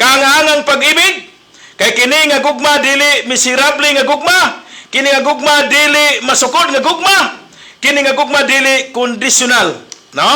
Kahangahangang pag-ibig. Kay kini nga gugma dili miserable nga gugma. Kini nga gugma dili masukod nga gugma. Kini nga gugma dili kondisyonal, no?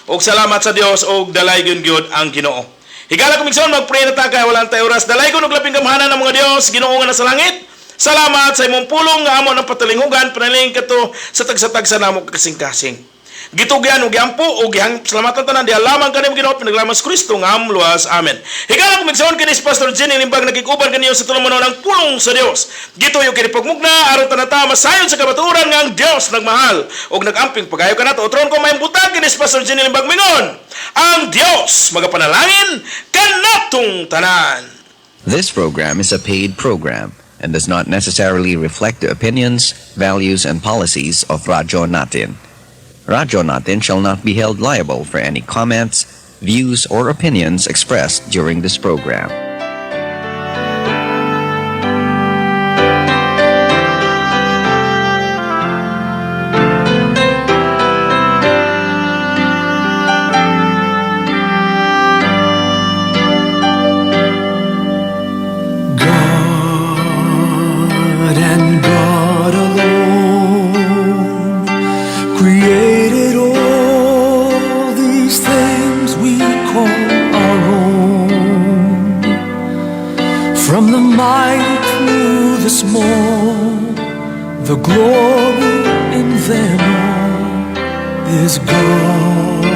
Og salamat sa Dios og dalaygon gyud ang Ginoo. Higala kong igsoon, magpray na ta kay wala tay oras. Dalaygon og labing gamhanan ng mga Dios, Ginoo nga nasa langit. Salamat sa imong pulong nga amo ng patalinghugan panalingin kato sa tagsa-tagsa namo kasing-kasing. Gitugyan og giampo og gihang salamatan tanan diha lamang kanimo, Ginoo, pinaglamas Kristo nga among luwas. Amen. Higala kong igsoon, kini si Pastor Jenny Limbag nakikuban kaniyo sa tulumanon ang pulong sa Dios. Gituyo kini pagmugna aron tanan ta masayon sa kamatuoran nga ang Dios nagmahal og nagamping pagayo kanato. Otron ko may butag, kini si Pastor Jenny Limbag mingon, ang Dios magapanalangin kanatong tanan. This program is a paid program and does not necessarily reflect the opinions, values, and policies of Radyo Natin. Radyo Natin shall not be held liable for any comments, views, or opinions expressed during this program. From the mighty to the small, the glory in them all is God.